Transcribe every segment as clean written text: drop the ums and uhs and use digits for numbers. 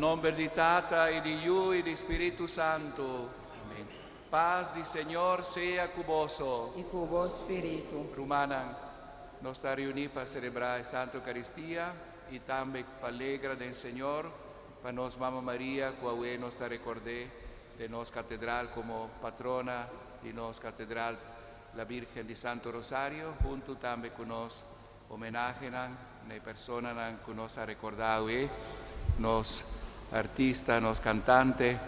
Nomber di Tata i di Yu i di Spiritu Santu. Amen. Pas di Señor sea ku boso. I ku bo spiritu. Rumannan, nos ta reuní pa selebrá e Santa Eukaristia i tambe pa alegrá den Señor, pa nos Mama Maria, ku awe nos ta rekord'é den nos katedral komo patrona di nos katedral, La Virgen di Santo Rosario, huntu tambe ku nos homenahenan na e personanan ku nos a rekordá awe, nos artista, nos kantante,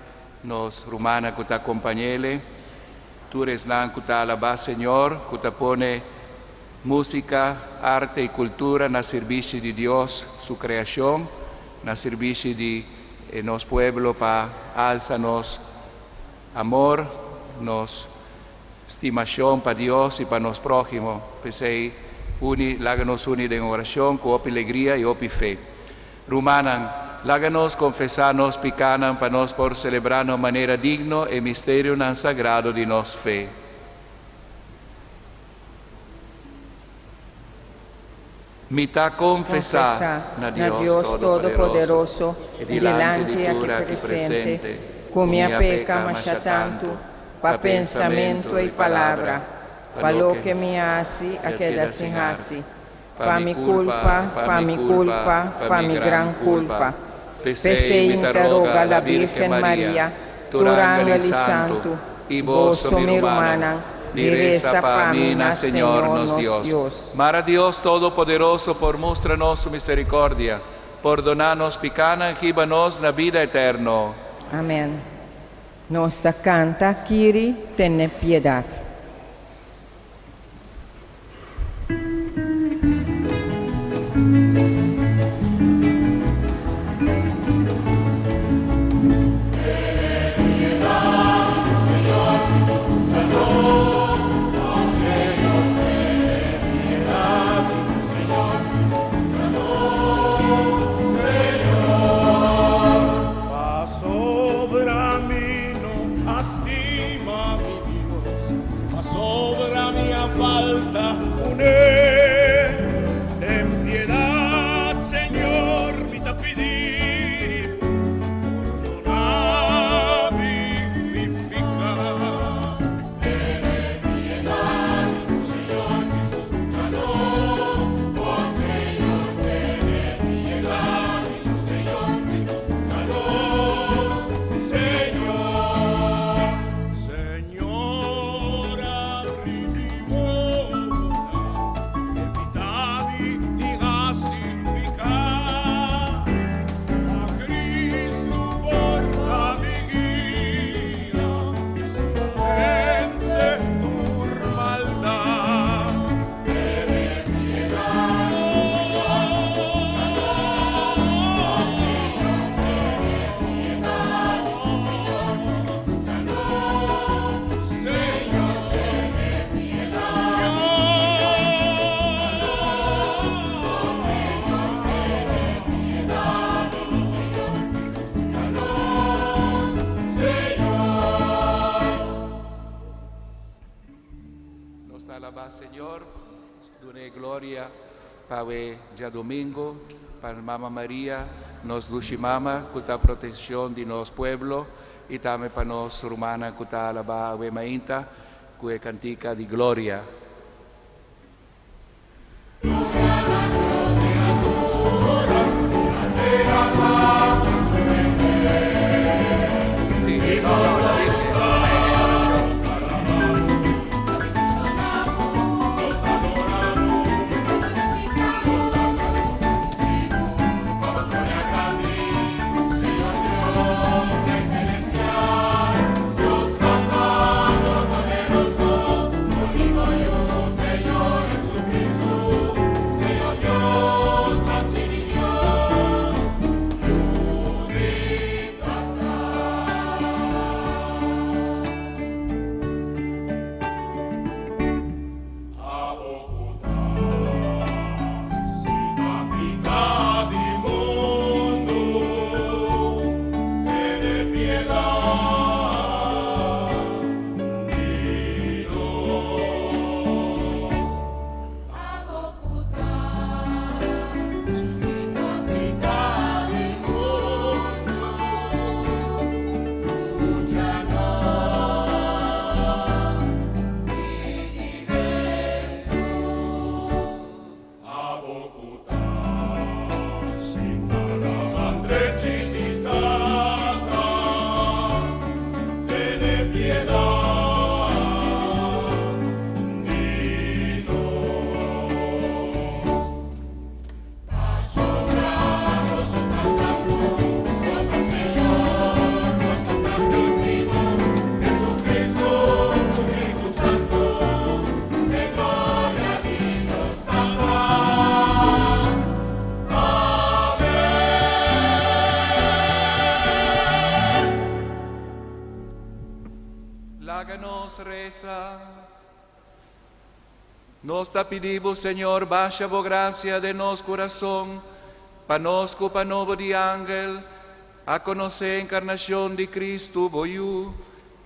nos rumannan ku ta kompañ'ele, tur esnan ku ta alabá Señor, ku ta pone músika, arte i kultura na sirbishi di Dios su kreashon, na sirbishi di nos pueblo pa alsa nos amor, nos stimashon pa Dios i pa nos próhimo. P'esei, uni, laga nos uni den orashon ku hopi legria i hopi fe. Rumannan, laga nos konfesá nos pikánan pa nos por selebrá na un manera digno e misterionan sagrado di nos fe. Mi ta konfesá na Dios Todopoderoso i dilanti di tur aki presente, ku mi a peka masha tantu pa pensamentu i palabra, pa loke mi a hasi a keda sin hasi, pa mi kulpa, pa mi kulpa, pa mi gran kulpa. P'esei mi ta roga la Bírgen Maria, tur angel i santu, i boso, mi rumannan, di resa pa mi na Señor nos Dios. Mara Dios Todopoderoso por mustra nos su misericordia, pordoná nos pikánan, hiba nos na bida eterno. Amèn. Nos ta kanta, Kiri, tene piedat. Nos ta alabá Señor, dun'é gloria pa awe djadomingo, pa Mama Maria, nos dushi Mama, ku ta proteccion di nos pueblo, i tambe pa nos rumannan ku ta alabá awe mainta ku e kantika di gloria. Sí, no, no, la Virgen, en oración. Laga nos resa. Nos ta pidi Bo, Señor, basha Bo gracia den nos curason, pa nos cu pa nobo di angel a conoce encarnacion di Cristo, Bo Yu,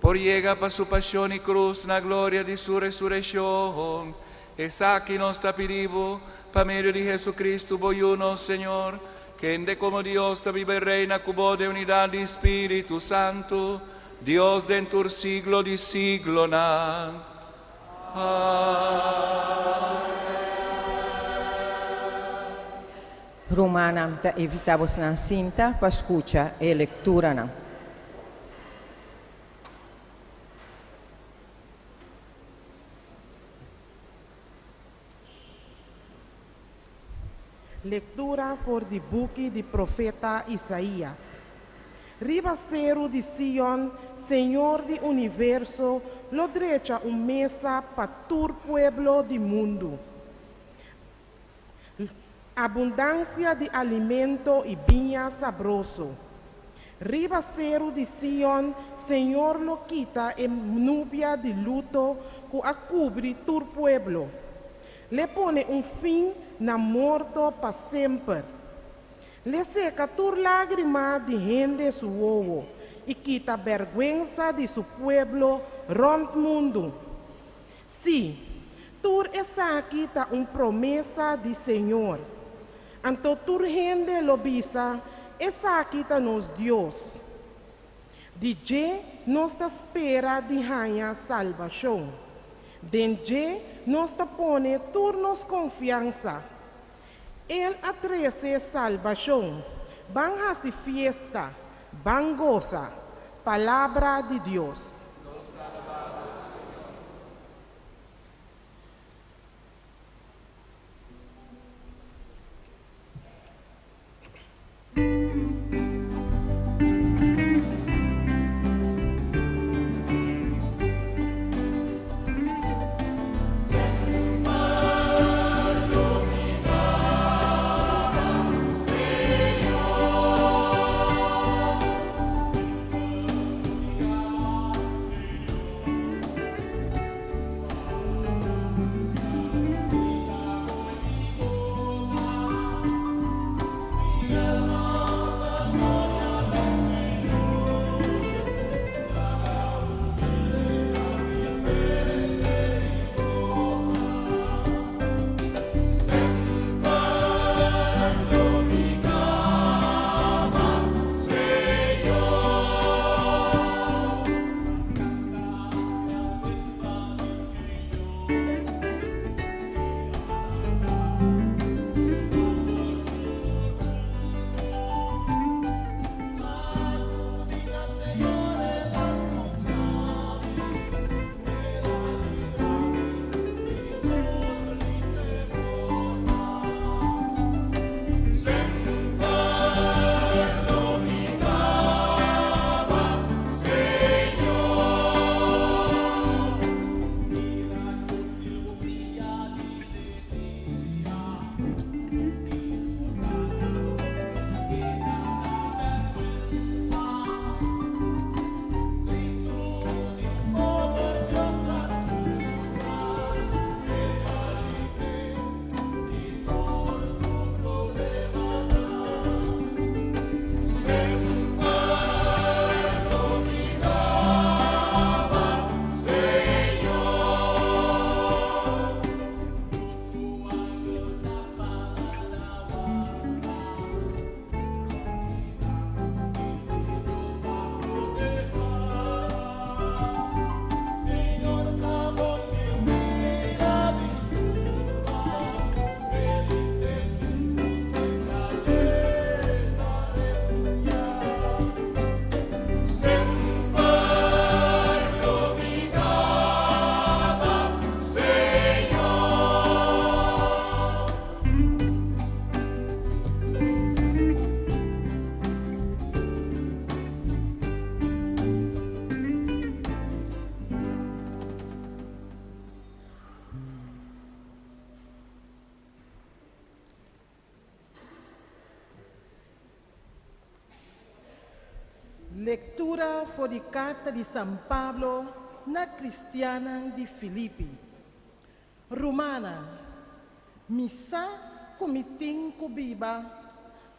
por yega pa Su pasion y cruz na gloria di Su resureccion. Esaki nos ta pidi Bo, pa medio di Jesucristo, Bo Yu, nos Señor, kende como Dios ta biba y reina cu Bo den unidad di Spiritu Santo, Dios den tur siglo di siglonan. Amen. Rumannan ta invitá bosnan sinta pa skucha e lekturanan. Lektura for di buki di profeta Isaías. Riba seru di Sion, Señor di universo lo drecha un mesa pa tur pueblo di mundu. Abundansia di alimento i biña sabroso. Riba seru di Sion, Señor lo kita e nubia di luto ku a kubri tur pueblo. L'e pone un fin na morto pa semper. L'e seka tur lágrima di hende su wowo i kita bèrgwensa di su pueblo rònt mundu. Sí, tur esaki ta un promesa di Señor. Anto tur hende lo bisa, Esaki ta nos Dios. Di dje nos ta spera di haña salbashon. Den dje nos ta pone tur nos konfiansa. El a trese salbashon. Ban hasi fiesta, ban gosa. Palabra di Dios. Lectura for di carta di San Pablo na kristiannan di Filipi. Rumannan, mi sa ku mi tin ku biba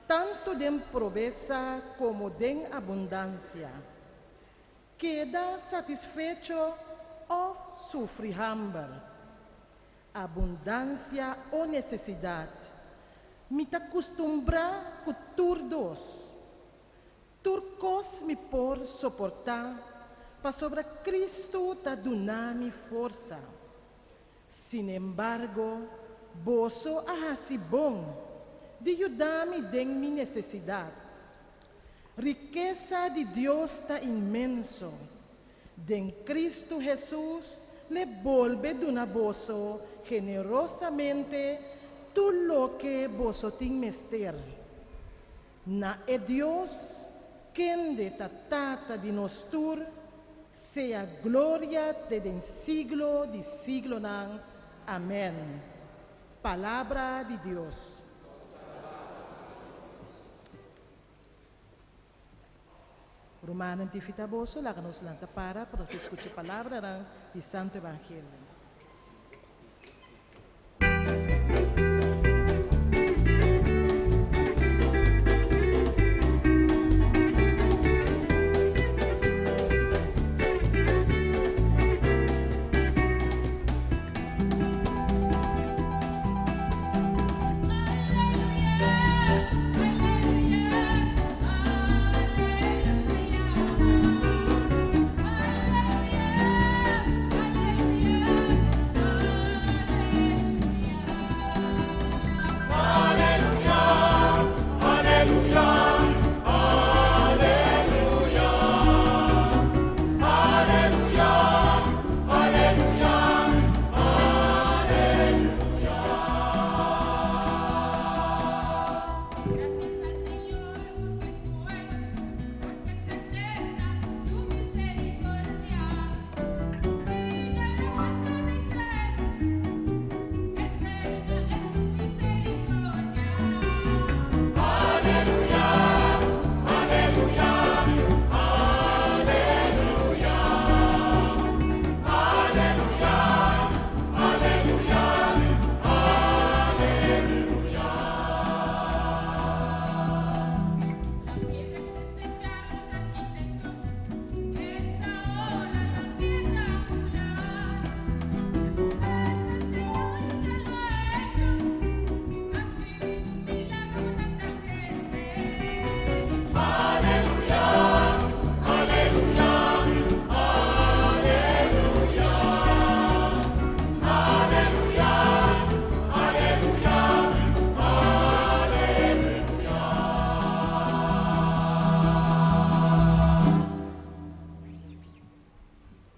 tantu den pobresa komo den abundansia. Keda satisfecho òf sufri hamber. Abundansia o nesesidat. Mi ta kustumbrá ku tur dos. Tur kos mi por soportá, pasobra Kristu ta duna mi forsa. Sinembargo, boso a hasi bon di yuda mi den mi nesesidat. Rikesa di Dios ta inmenso. Den Kristu Hesus l'e bolbe duna boso generosamente tur loke boso tin mester. Na e Dios, kende ta Tata di nos tur, sea gloria te den siglo di siglonan. Amèn. Palabra di Dios. Rumannan di fita boso, laga nos lanta para pa nos skucha palabranan di Santu Evangelio.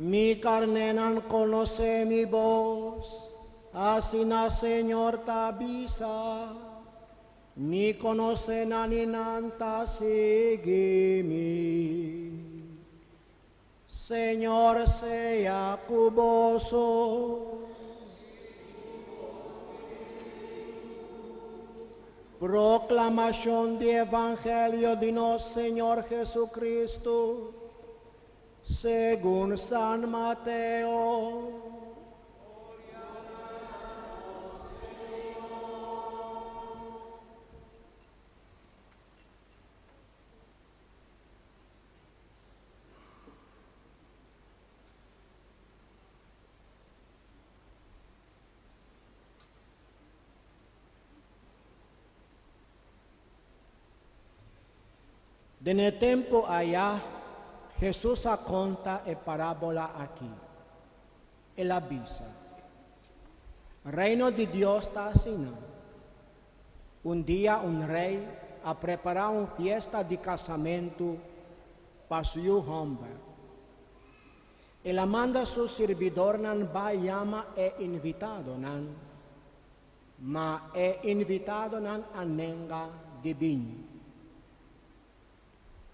Mi karnénan konosé mi bos, asina Señor ta bisa. Mi konosé nan i nan ta sigui mi. Señor sea ku boso. Proklamashon di Evangelio di nos Señor Jesucristo, segun San Mateo. Den e tempu aya, Hesus a konta e parábola aki. El a bisa, Reino di Dios ta asina. Un dia un rei a prepará un fiesta di kasamentu pa su yu hòmber. El a manda su sirbidornan bai yama e invitadonan, ma e invitadonan a nenga di bini.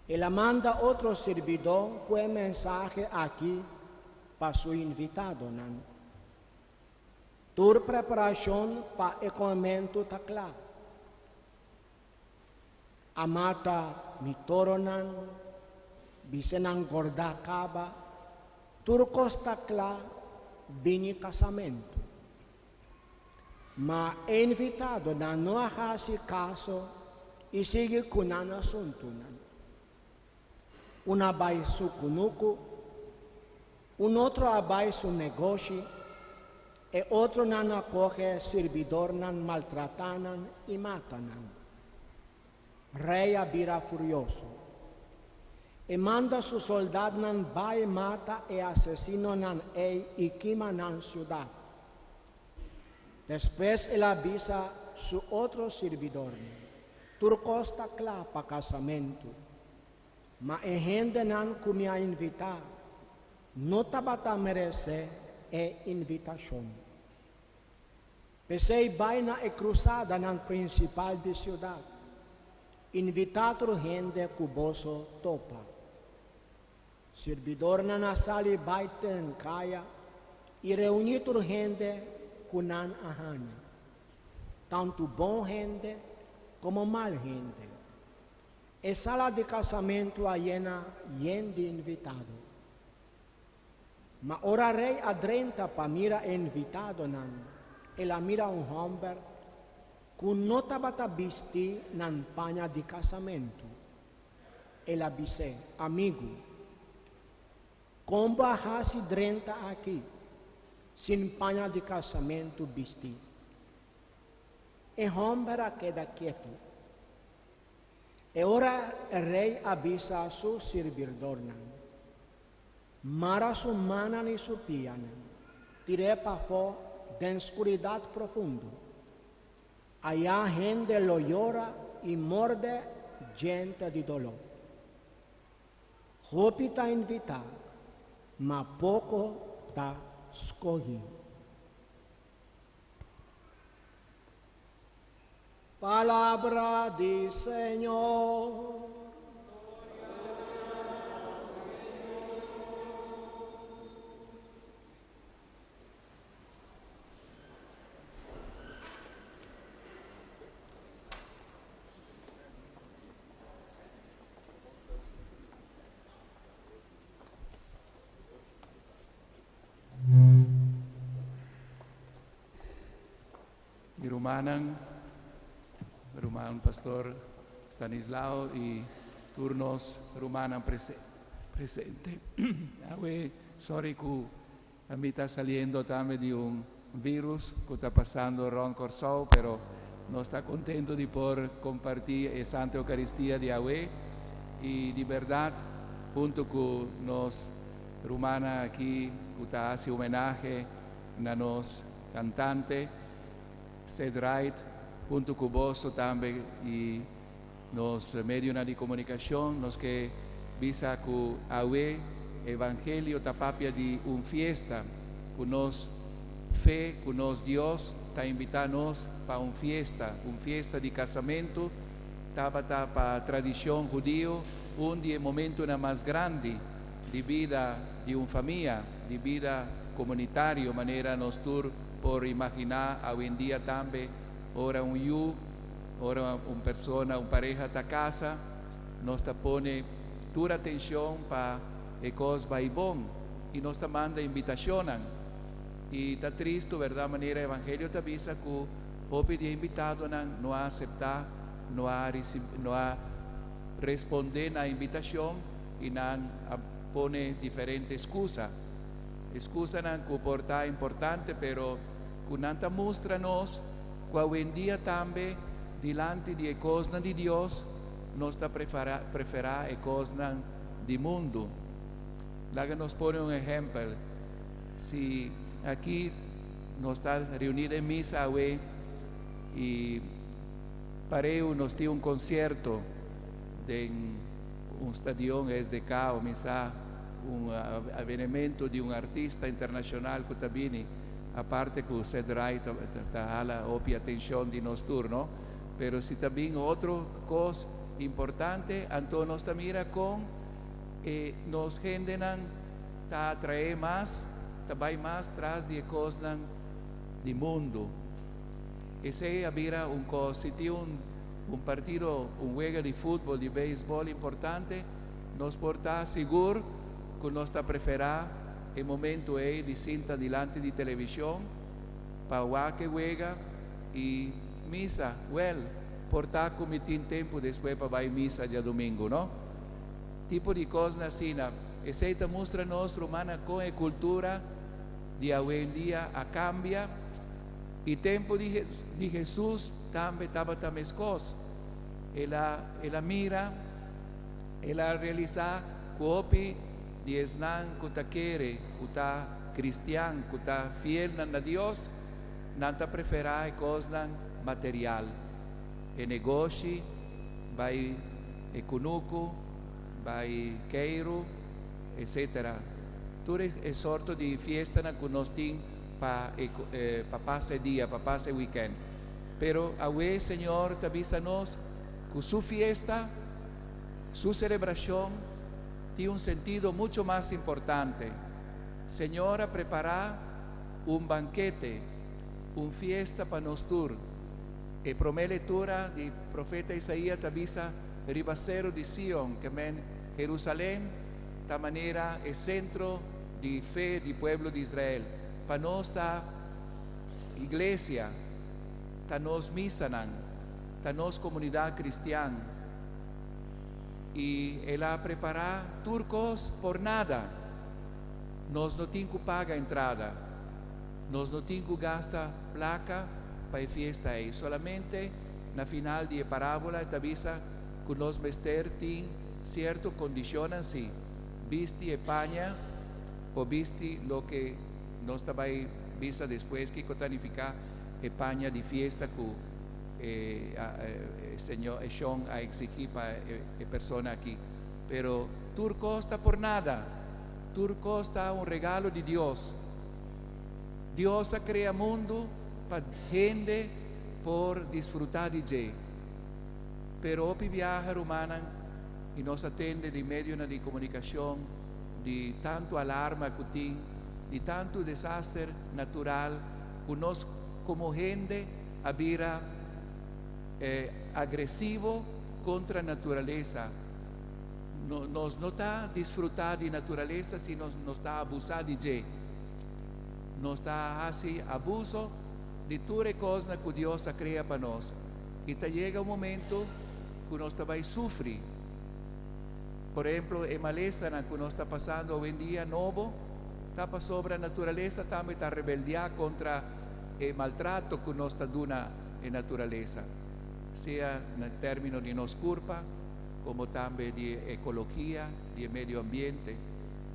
El a manda otro sirbidó ku e mensahe aki pa su invitadonan, Tur preparashon pa e komementu ta kla. A mata mi toronan, bisenan gordá kaba. Tur kos ta kla, bini kasamentu. Ma e invitadonan no a hasi kaso i sigui ku nan asuntunan. Un a bai su kunuku, un otro a bai su negoshi, e otronan a kohe sirbidornan maltratá nan i mata nan. Rei a bira furioso. E manda su soldatnan bai mata e asesinonan ei i kima nan siudat. Despues el a bisa su otro sirbidornan, Tur kos ta kla pa kasamentu, ma e hendenan ku mi a invitá no tabata meresé e invitashon. P'esei bai na e krusadanan prinsipal di siudat, invitá tur hende ku boso topa. Sirbidornan a sali bai ten kaya i reuní tur hende ku nan a haña, tantu bon hende komo mal hende. E sala di kasamentu a yena yen di invitado. Ma ora rei a drenta pa mira e invitadonan, el a mira un hòmber ku no tabata bisti nan paña di kasamentu. El a bis'é, Amigu, kon bo a hasi drenta aki sin paña di kasamentu bistí? E hòmber a keda ketu. E ora e rei a bisa su sirbidornan, Mara su mannan i su pianan, tir'é pafó den skuridat profundo. Ayá hende lo yora i morde djente di doló. Hopi ta invitá, ma poko ta skohí. Palabra di Señor. Mi rumannan, ruman Pastor Stanislao i tur nos rumannan presente. Awe, sorry ku mi ta saliendo tambe di un virus ku ta pasando rond Kòrsou, pero nos ta kontento di por kompartí e Santa Eukaristia di awe i di bèrdat huntu ku nos rumannan aki ku ta hasi homenahe na nos kantante Ced Ride huntu ku boso tambe i nos medionan di komunikashon nos ke bisa ku awe evangelio ta papia di un fiesta ku nos fe ku nos Dios ta invitá nos pa un fiesta, un fiesta di kasamentu tabata pa tradishon hudio un di e momentunan mas grandi di bida di un famia, di bida komunitario manera nos tur por imaginá awendia tambe ora un yu, ora un persona, un pareha ta kasa, nos ta pone tur atenshon pa e kos bai bon i nos ta manda invitashonnan. I ta tristu bèrdat manera evangelio ta bisa ku hopi di e invitadonan no a aseptá, no a no a respondé na invitashon i nan a pone diferente excusa. Excusanan cu por ta importante pero cu nan ta mustra nos cu awendia tambe dilanti di e cosnan di Dios nos ta prefera e cosnan di mundo. Laga nos pone un ehempel, si aki nos ta reuni den misa awe y pareu nos tin un concierto den un stadion SDK o mi sa un evenemento di un artista internacional cu ta bini, aparte cu Ced Ride ta hala hopi atencion di nos tur no, pero si ta bin otro cos importante anto nos ta mira con e nos hendenan ta atrae mas, ta bay mas tras di e cosnan di mundo. Esey a bira un cos, si tin un Un partido, un wega di futbol, di beisbol importante, nos por ta sigur ku nos ta preferá E momento ei di sinta dilanti di televishon pa wak e wega i misa, wèl, por ta ku mi tin tempu despues pa bai misa djadumingu, no? Tipo di kosnan asina. Esei ta mustra nos, rumannan, kon e kultura di awendia a kambia i tempu di di Hesus tambe tabata meskos. El a el a mira, el a realisá ku hopi di esnan ku ta kere ku ta kristian, ku ta fielnan na Dios, nan ta preferá e kosnan material, e negoshi, bai e kunuku, bai keiru, etcetera. Tur e sorto di fiestanan ku nos tin pa e pa pasa e dia, pa pasa e wikènt. Pero awe Señor ta bisa nos ku su fiesta, su selebrashon tin un sentido mucho mas importante. Señor a prepará un bankete, un fiesta pa nos tur. E promé lektura di profeta Isaías ta bisa riba seru di Sion, ke men Jerusalén ta manera e sentro di fe di pueblo di Israel. Pa nos ta iglesia, ta nos misanan, ta nos komunidat kristian. I el a prepará tur kos por nada. Nos no tin ku paga entrada. Nos no tin ku gasta plaka pa e fiesta ei. Solamente na final di e parábola e ta bisa ku nos mester tin sierto kondishonnan si, bisti e paña o bisti loke nos ta bai bisa despues kiko ta nifiká e paña di fiesta ku e señor e shon a exigí pa e persona aki. Pero tur kos ta por nada. Tur kos ta un regalo di Dios. Dios a krea mundu pa hende por disfrutá di dje. Pero hopi biaha, rumannan, i nos a tende di medionan di komunikashon di tantu alarma ku tin, di tantu desaster natural ku nos komo hende a bira agresivo kontra naturalesa. Nos no ta disfrutá di naturalesa sino nos ta abusá di dje. Nos ta hasi abuso di tur e kosnan ku Dios a krea pa nos i ta yega un momento ku nos ta bai sufri. Por ehemplo, e malesanan ku nos ta pasando awendia nobo ta pasobra naturalesa tambe ta rebeldiá kontra e maltrato ku nos ta duna e naturalesa, sea na término di nos kurpa komo tambe di e ekologia, di e medio ambiente,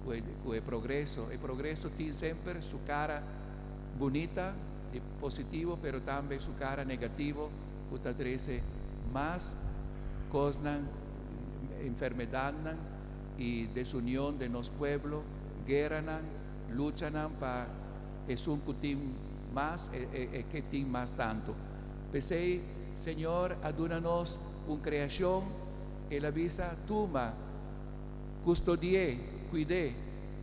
ku e ku e progreso. E progreso tin semper su kara bunita i positivo, pero tambe su kara negativo ku ta trese mas kosnan, enfermedatnan i desunion den nos pueblo, gueranan, luchanan pa esun ku tin mas e ke tin mas tantu. P'esei Señor a duna nos un kreashon, El a bisa, Tuma, kustodi'é, kuid'é,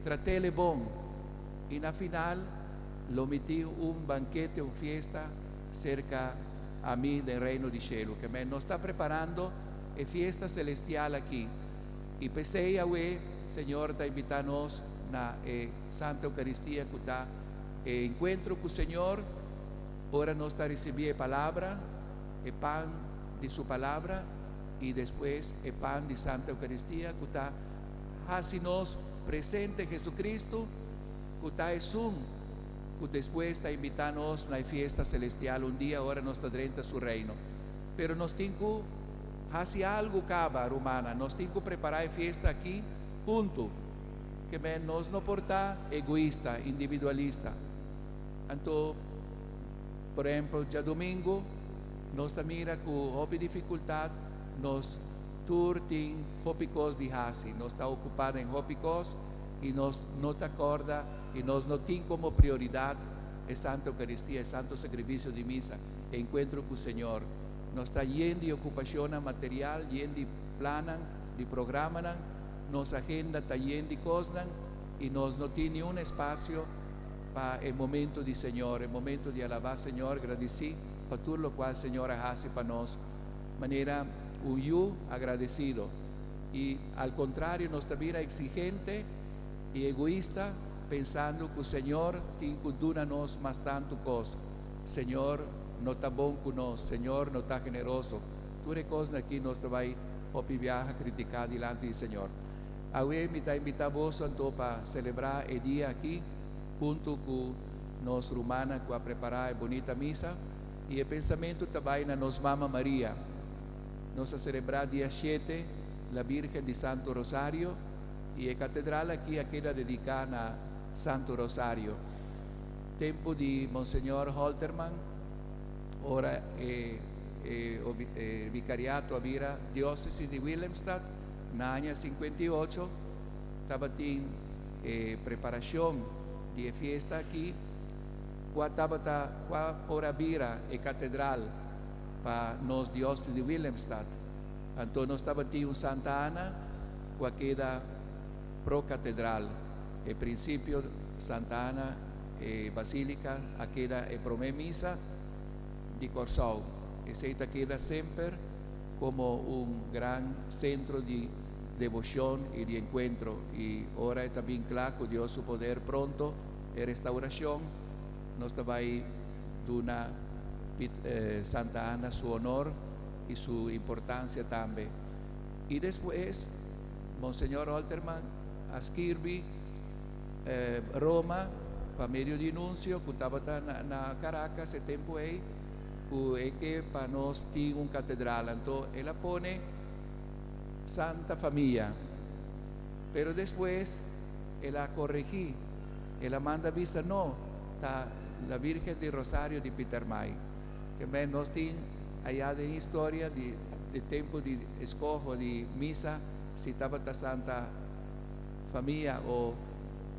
trat'é bon, i na final lo mi tin un bankete, un fiesta serka ami den Reino di shelu. Ke men nos ta preparando e fiesta selestial aki, i p'esei awe Señor ta invitá nos na e Santa Eucaristia ku ta e enkuentro ku Señor ora nos ta risibí e Palabra, e pan di Su Palabra i despues e pan di Santa Eucaristia ku ta hasi nos presente Jesucristo ku ta esun ku despues ta invitá nos na e fiesta celestial un dia ora nos ta drenta Su Reino. Pero nos tin ku hasi algu kaba, rumannan, nos tin ku prepará e fiesta aki huntu. Ke men nos no por ta egoista, individualista. Anto, por ehempel, djadumingu nos ta mira ku hopi difikultat nos tur tin hopi kos di hasi. Nos ta okupá den hopi kos i nos no ta kòrda i nos no tin komo prioridat e Santa Eukaristia, e Santo Sakrifisio di Misa, e enkuentro ku Señor. Nos ta yen di okupashonnan material, yen di plannan, di programanan. Nos agenda ta yen di kosnan i nos no tin niun espasio pa e momento di Señor, e momento di alabá Señor, gradisí pa tur lokual Señor a hasi pa nos, manera un yu agradesido. I al kontrario nos ta bira eksigente i egoista. Pensando ku Señor tin ku duna nos mas tantu kos. Señor no ta bon ku nos, Señor no ta generoso. Tur e kosnan aki nos ta bai hopi biaha kritiká dilanti di Señor. Awe mi ta invitá boso anto pa selebrá e dia aki huntu ku nos rumannan ku a prepará e bunita misa i e pensamentu ta bai na nos Mama Maria. Nos a selebrá dia shete la Virgen di Santo Rosario i e katedral aki a keda dediká na Santo Rosario. Tempu di Monseñor Holterman ora e e vikariato a bira diósesis di Willemstad na aña 58 tabatin e preparashon di e fiesta aki kua tabata kua por a bira e katedral pa nos diósesis di Willemstad. Anto nos tabatin un Santa Ana ku a keda pro katedral. E prinsipio Santa Ana e basílika a keda e promé misa di Kòrsou. Esei ta keda semper komo un gran sentro di deboshon i di enkuentro. I ora e ta bin kla ku Dios su poder pronto e restaurashon, nos ta bai duna Santa Ana su honor i su importansia tambe. I despues Monseñor Holterman a skirbi Roma pa medio di nuncio ku tabata na Caracas e tempu ei ku e ke pa nos tin un katedral. Anto el a pone Santa Famia. Pero despues el a koregí, el a manda bisa no, ta la Virgen di Rosario di Pietermaai. Ke men nos tin aya den historia di di tempu di eskoho di misa si tabata Santa Famia o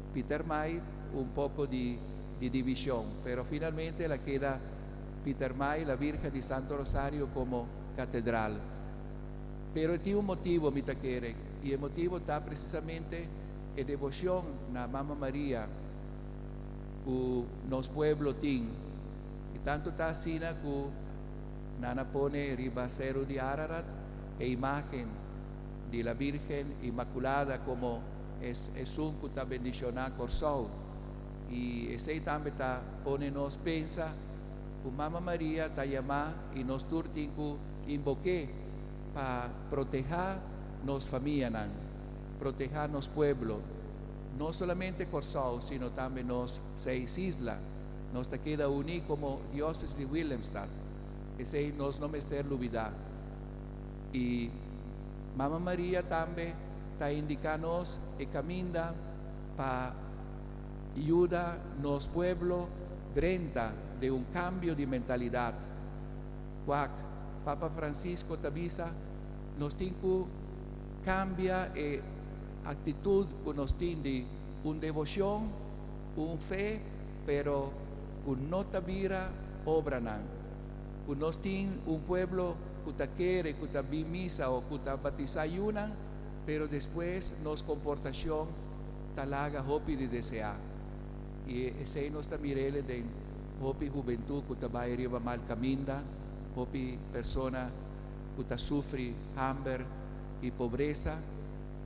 Pietermaai un poko di di divishon. Pero finalmente el a keda Pietermaai, la Virgen di Santo Rosario komo katedral. Pero e tin un motibu mi ta kere i e motibu ta presisamente e deboshon na Mama Maria ku nos pueblo tin. I tantu ta asina ku nan a pone riba Seru di Ararat e imágen di la Virgen Inmakulada komo es esun ku ta bendishoná Kòrsou. I esei tambe ta pone nos pensa ku Mama Maria ta yamá i nos tur tin ku inbok'é pa protehá nos famianan, protehá nos pueblo, no solamente Kòrsou sino tambe nos seis isla. Nos ta keda uní komo Diósesis di Willemstad. Esei nos no mester lubidá. I Mama Maria tambe ta indiká nos e kaminda pa yuda nos pueblo drenta den un kambio di mentalidat. Wak, Papa Francisco ta bisa, nos tin ku kambia e aktitut ku nos tin di un deboshon, un fe, pero ku no ta bira obranan. Ku nos tin un pueblo ku ta kere ku ta bin misa o ku ta batisá yunan, pero despues nos komportashon ta laga hopi di deseá. I esei nos ta mir'el den hopi hubentut ku ta bai riba mal kaminda, hopi persona ku ta sufri hamber i pobresa.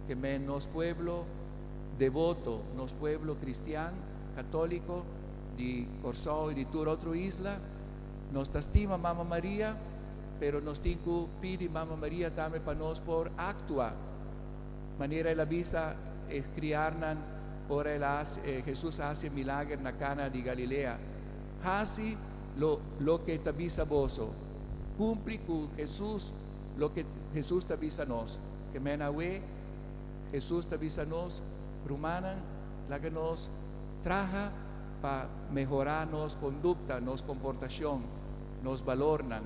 Ke men nos pueblo deboto, nos pueblo kristian, katóliko di Kòrsou i di tur otro isla, nos ta stima Mama Maria, pero nos tin ku pidi Mama Maria tambe pa nos por aktua manera el a bisa e kriarnan ora el a hasi, Hesus a hasi e milager na Kana di Galilea. Hasi lo loke ta bisa boso. Kumpli ku Hesus loke Hesus ta bisa nos. Ke men awe Hesus ta bisa nos, Rumannan, laga nos traha pa mehorá nos kondukta, nos komportashon, nos balornan,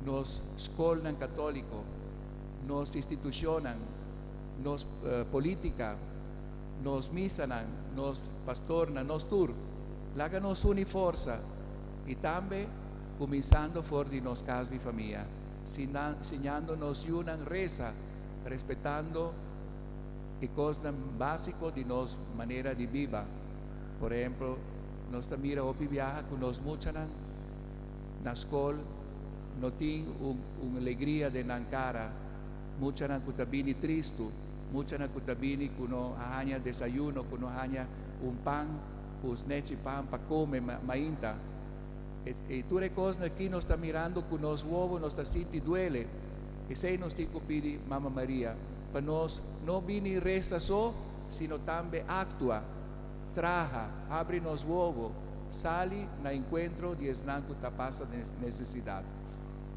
nos skolnan katóliko, nos institushonnan, nos polítika, nos misanan, nos pastornan, nos tur. Laga nos uni forsa i tambe kuminsando for di nos kas di famia, siñando nos yunan resa, respetando e kosnan básiko di nos manera di biba. Por ehempel, nos ta mira hopi biaha ku nos muchanan na skol no tin un un alegria den nan kara, muchanan ku ta bini tristu. Muchanan ku ta bini ku no a haña desayuno, ku no haña un pan, ku snechi pan pa kome mainta. I tur e kosnan aki nos ta mirando ku nos wowo, nos ta sinti duele. Esei nos tin ku pidi Mama Maria pa nos no bini resa so, sino tambe aktua, traha, habri nos wowo, sali na enkuentro di esnan ku ta pasa nesesidat.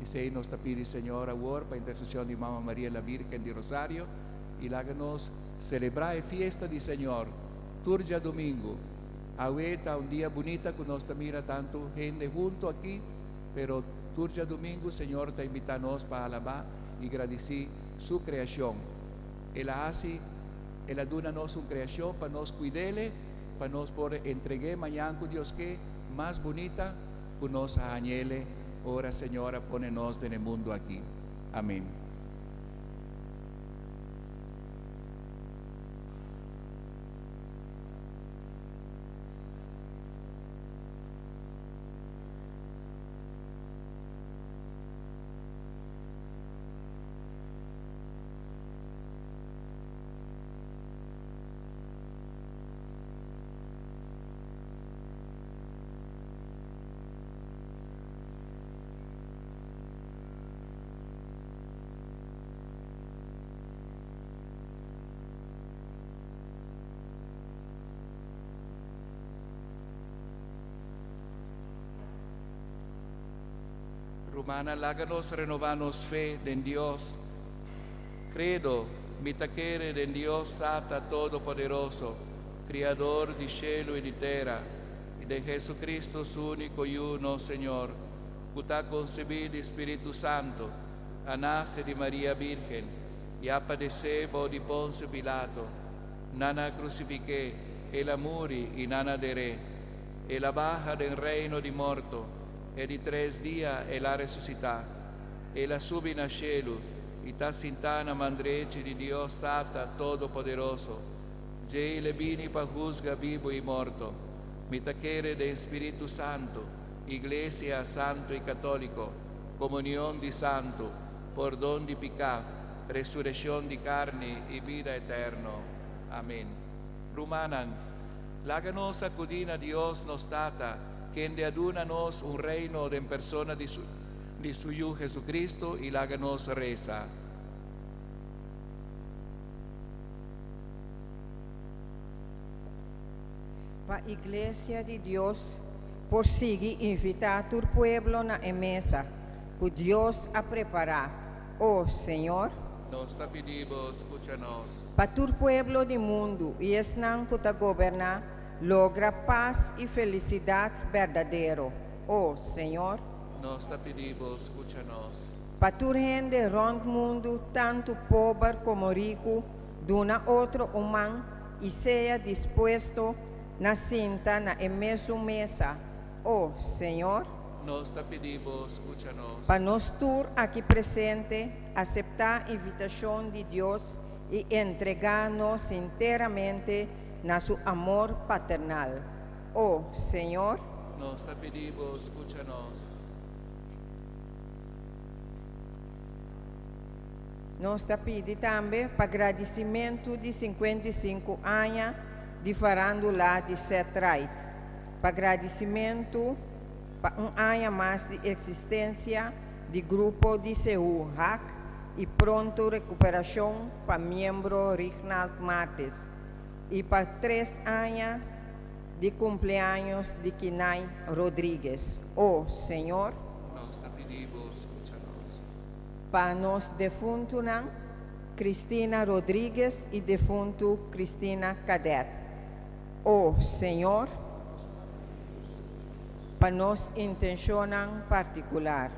Esei nos ta pidi Señor awor pa interseshon di Mama Maria la Virgen di Rosario i laga nos selebrá e fiesta di Señor tur djadumingu. Awe ta un dia bunita ku nos ta mira tantu hende huntu aki, pero tur djadumingu Señor ta invitá nos pa alabá i gradisí Su kreashon. El a hasi, El a duna nos un kreashon pa nos kuid'Ele, pa nos por entreg'é mañan ku Dios ke, mas bunita ku nos a hañ'Ele ora Señor a pone nos den e mundu aki. Amén. Rumannan, laga nos renobá nos fe den Dios. Credo, Mi ta kere den Dios Tata Todopoderoso, Criador di shelu i di tera, i den Jesucristo, su único Yu, nos Señor, cu ta concebí di Spiritu Santo, a nace di Maria Virgen, i a padecé bou di Poncio Pilato, nan a crucifiqué, el a muri i nan a deré. El a baha den reino di morto, e di tres dia el a resucitá. El a subi na shelu i ta sintá na man drechi di Dios Tata Todopoderoso. Djei el e bini pa husga bibu i morto. Mi ta kere den Spiritu Santu, Iglesia Santu i Katóliko, komunion di santu, pordon di piká, resurekshon di karni i bida eterno. Amen. Rumannan, laga nos akudí na Dios nos Tata, kende a duna nos un reino den persona di su di su Yu Jesucristo, i laga nos resa. Pa Iglesia di Dios por sigui invitá tur pueblo na e mesa ku Dios a prepará, O Señor. Nos ta pidi Bo, skucha nos. Pa tur pueblo di mundu i esnan ku ta goberná logra pas i felisidat berdadero, O Señor. Nos ta pidi Bo, skucha nos. Pa tur hende rònt mundu, tantu pober komo riku, duna otro un man i sea dispuesto na sinta na e mesun mesa, O Señor. Nos ta pidi Bo, skucha nos. Pa nos tur aki presente aseptá invitashon di Dios i entregá nos sinteramente na Su amor paternal. O Señor. Nos ta pidi Bo, skucha nos. Nos ta pidi tambe pa gradisimentu di 55 aña di farándula di Ced Ride, pa gradisimentu pa un aña mas di eksistensia di grupo di Seú Hak i pronto rekuperashon pa miembro Rignald Martes i pa tres aña di kumpleaños di Kinay Rodriguez. O Señor. Nos ta pidi Bo, skucha nos. Pa nos defuntunan, Cristina Rodriguez i defuntu Cristina Cadet. O Señor. Pa nos intenshonnan partikular.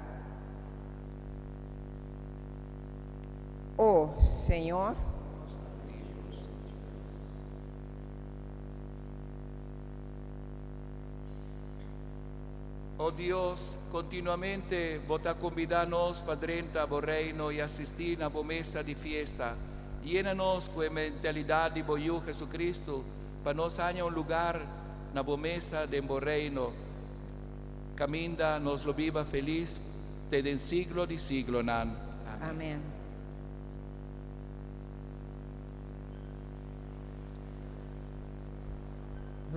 O Señor. O Dios, kontinuamente Bo ta kombidá nos pa drenta Bo Reino i asistí na Bo mesa di fiesta. Yena nos ku e mentalidat di Bo Yu Jesucristo pa nos haña un lugar na Bo mesa den Bo Reino, kaminda nos lo biba felis te den siglo di siglonan. Amén. Amén.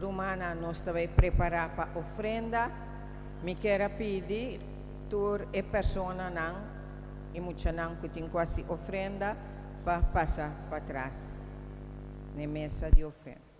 Rumannan, nos ta bai prepará pa ofrenda. Mi ke pidi tur e personanan i muchanan ku tin ku hasi ofrenda pa pasa patras na mesa di ofrenda.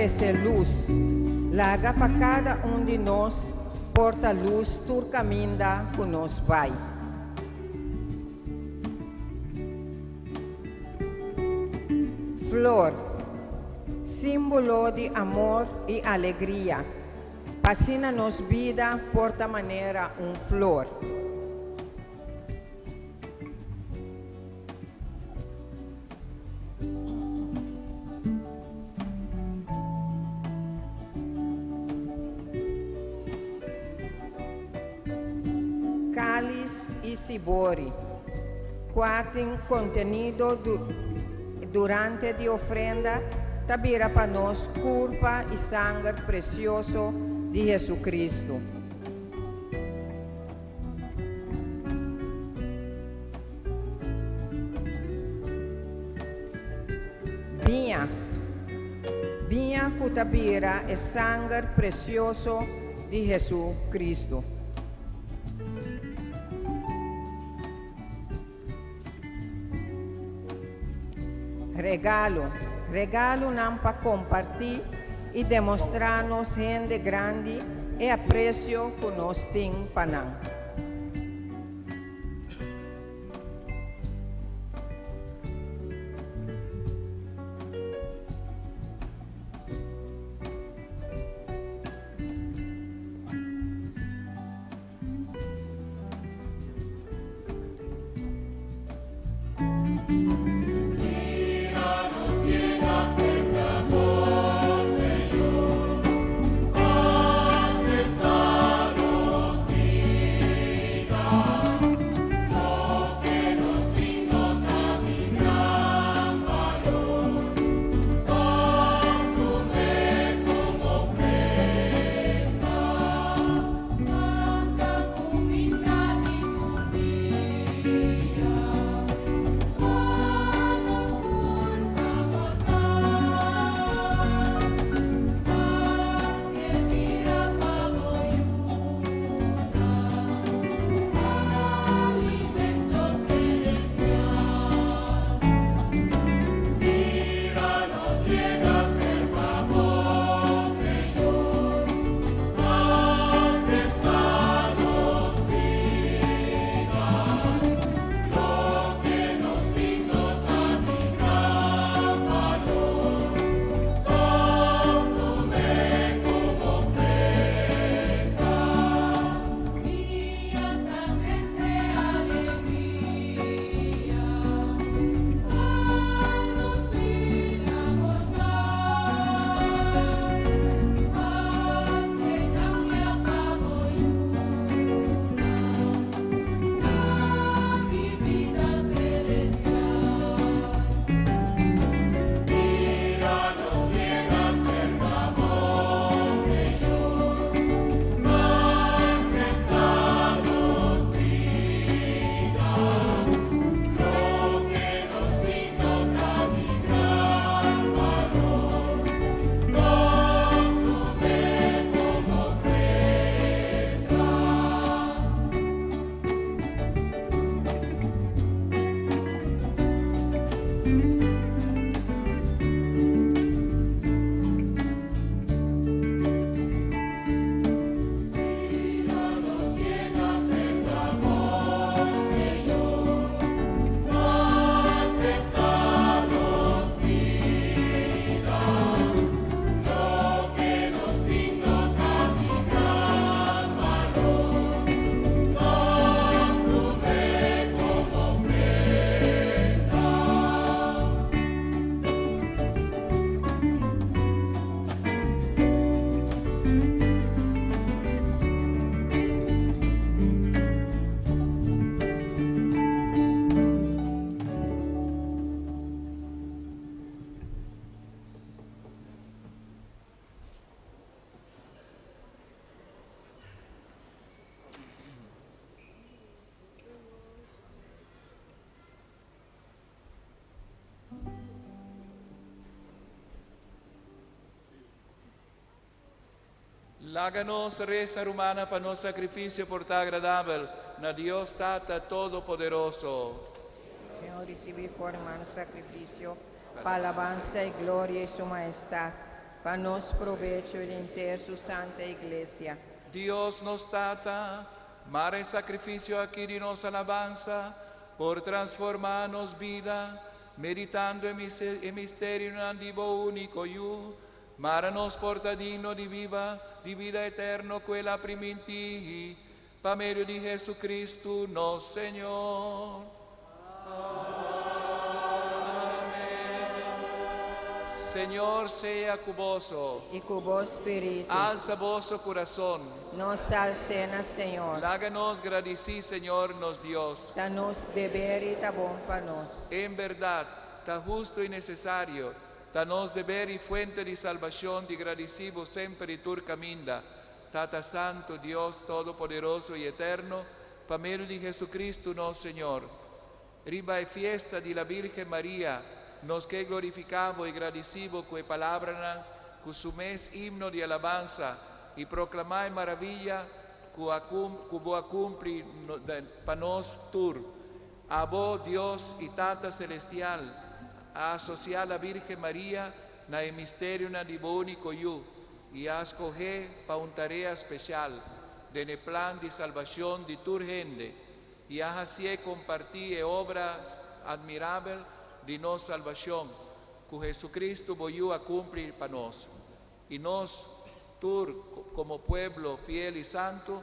trese lus. Laga pa kada un di nos por ta lus tur kaminda ku nos bai. Flor, símbolo di amor i alegria. P'asina nos bida por ta manera un flor. Cáliz i sibori, kua tin kontenido durante di ofrenda, ta bira pa nos kurpa i sanger presioso di Jesucristo. Biña, biña ku ta bira e sanger presioso di Jesucristo. Regalo, regalonan pa kompartí i demostrá nos hende grandi e apresio ku nos tin pa nan. Laga nos resa, rumannan, pa nos sakrifisio por ta agradabel na Dios Tata Todopoderoso. Señor, risibí for di man sakrifisio, pa alabansa i gloria di Su Mahestat. Pa nos probecho i henter su santa iglesia. Dios nos Tata, mara e sakrifisio aki di nos alabansa, por transformá nos bida, meditando e misterionan di bo úniko Yu, mara nos por ta digno di biba, di bida eterno ku El a primintí, pa medio di Hesukristu nos Señor. Amèn. Señor sea ku boso. I ku bo spiritu. Alsa boso kurason. Nos ta als'é na Señor. Laga nos gradisí Señor nos Dios. Ta nos deber i ta bon pa nos. En bèrdat, ta hustu i nesesario, ta nos deber i fuente di salbashon di gradisí bo semper i tur kaminda, Tata Santu, Dios Todopoderoso i Eterno, pa medio di Jesucristo nos Señor. Riba e fiesta di la Virgen Maria, nos ke glorifiká bo i gradisí bo ku e palabranan ku su mes himno di alabansa i proklamá e maravilla ku a ku bo a kumpli pa nos tur. Abo, Dios i Tata Celestial, a asosiá la Virgen Maria na e misterionan di bo úniko Yu, i a skohé pa un tarea spesial den e plan di salbashon di tur hende, i a hasié kompartí e obra admirabel di nos salbashon ku Hesukristu bo Yu a kumpli pa nos. I nos tur, komo pueblo fiel i santu,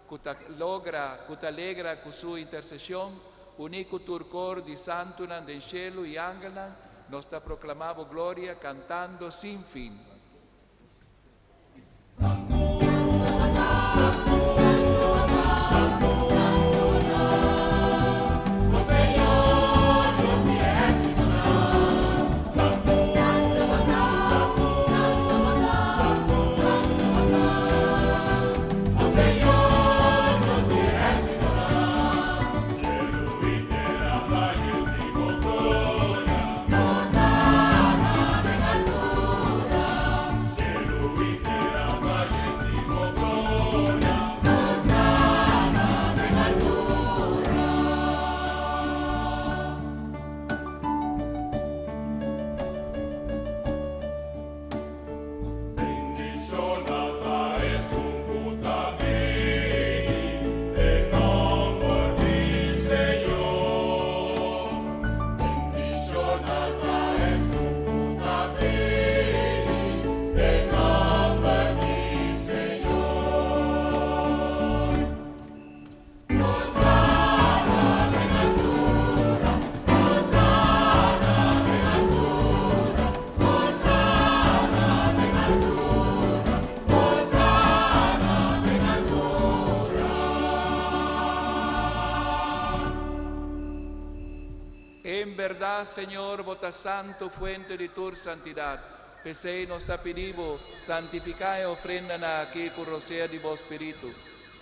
ku ta logra ku ta alegra ku su interseshon, uní ku tur kor di santunan den shelu i angelnan, nos ta proklamá bo gloria kantando sin fin. En bèrdat, Señor, bo ta santu, fuente di tur santidat. P'esei nos ta pidi bo, santifiká e ofrendanan akí ku rosea di bo spiritu,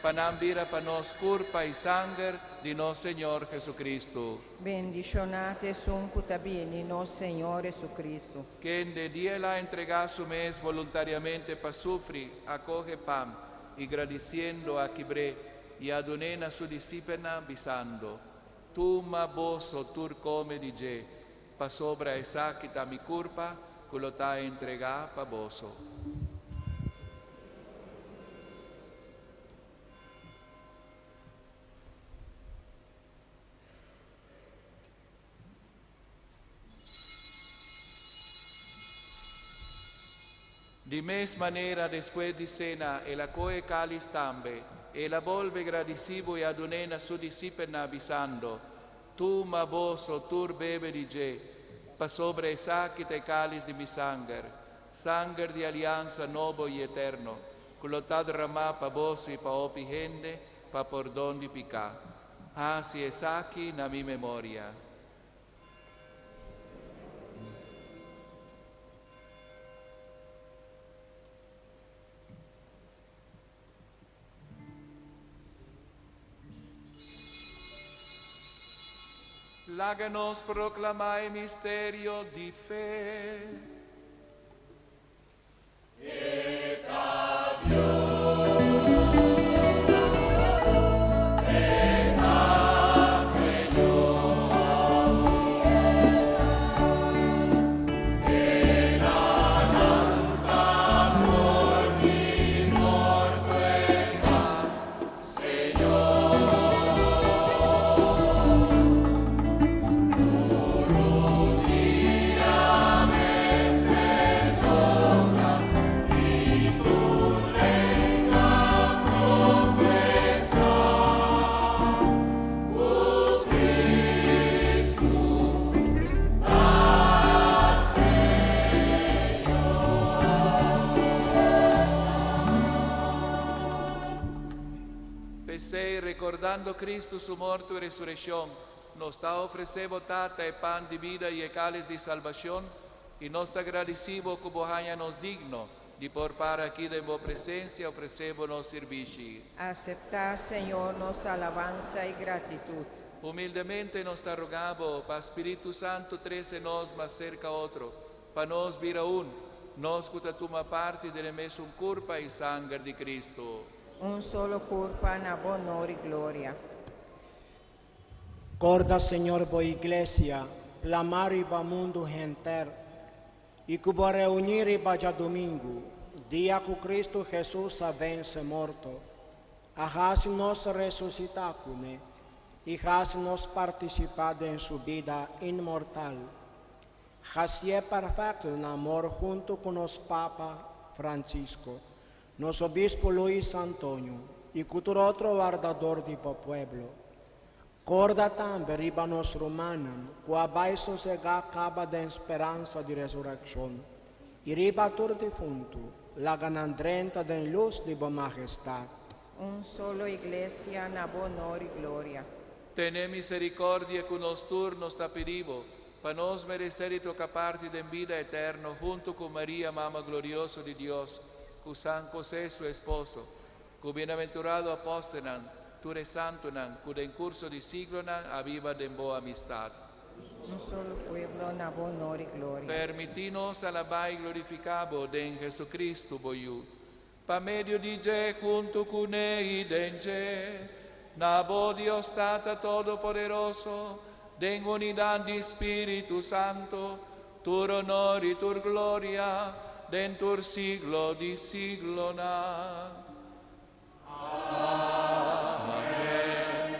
pa nan bira pa nos kurpa i sanger di nos Señor Jesucristo. Bendishoná ta esun ku ta bini nos Señor Jesucristo. Kende, dia el a entregá su mes boluntariamente pa sufri, a kohe pan, i gradisiendo a kibr'é, i a dun'é na su disipelnan, bisando, Tuma boso tur kome di dje, pasobra esaki ta mi kurpa ku lo ta entregá pa boso. Di mes manera, despues di sena, el a kohe kális tambe, el a bolbe gradisí bo i a dun'é na su disipelnan, bisando, Tuma boso tur bebe di dje, pasobra esaki ta e kális di mi sanger, sanger di aliansa nobo i eterno, ku lo ta dramá pa boso i pa hopi hende pa pordon di piká. Hasi esaki na mi memoria. Laga nos proklamá e misterio di fe. P'esei, rekordando Kristu su morto i resurekshon, nos ta ofresé bo, Tata, e pan di bida i e kális di salbashon, i nos ta gradisí bo ku bo haña nos digno di por para aki den bo presensia ofresé bo nos sirbishi. Aseptá, Señor, nos alabansa i gratitut. Humildemente nos ta roga bo pa Spiritu Santu trese nos mas serka otro, pa nos bira un, nos ku ta tuma parti den e mesun kurpa i sanger di Kristu. Un solo kurpa na bo honor i gloria. Korda, Señor, bo Iglesia, plamá riba mundu henter, i ku bo a reuní riba djadumingu, dia ku Kristu Hesus a vense morto, a hasi nos resusitá kuné i hasi nos partisipá den su bida inmortal. Hasié perfekto den amor huntu ku nos Papa Francisco, nos Obispo Luis Antonio i ku tur otro wardador di bo pueblo. Korda tambe riba nos rumannan ku a bai sosegá kaba den speransa di resurekshon, i riba tur difuntu, laga nan drenta den lus di bo mahestat. Un solo Iglesia na bo honor i gloria. Tene misericordia cu nos tur, nos ta pidi bo, pa nos merece di toca parti den bida eterno hunto cu Maria, Mama glorioso di Dios, cu San José, su esposo, cu bienaventurado apostelnan, tur e santonan, cu den curso di siglonan a biba den bo amistad. Un solo pueblo na bo honor i gloria. Permití nos alabá i glorifiká bo den Jesucristo, bo Yu. Pa medio di dje, huntu kuné i den dje, na bo Dios Tata Todopoderoso, den unidat di Spiritu Santo, tur honor i tur gloria den tur siglo di siglonan. Amèn.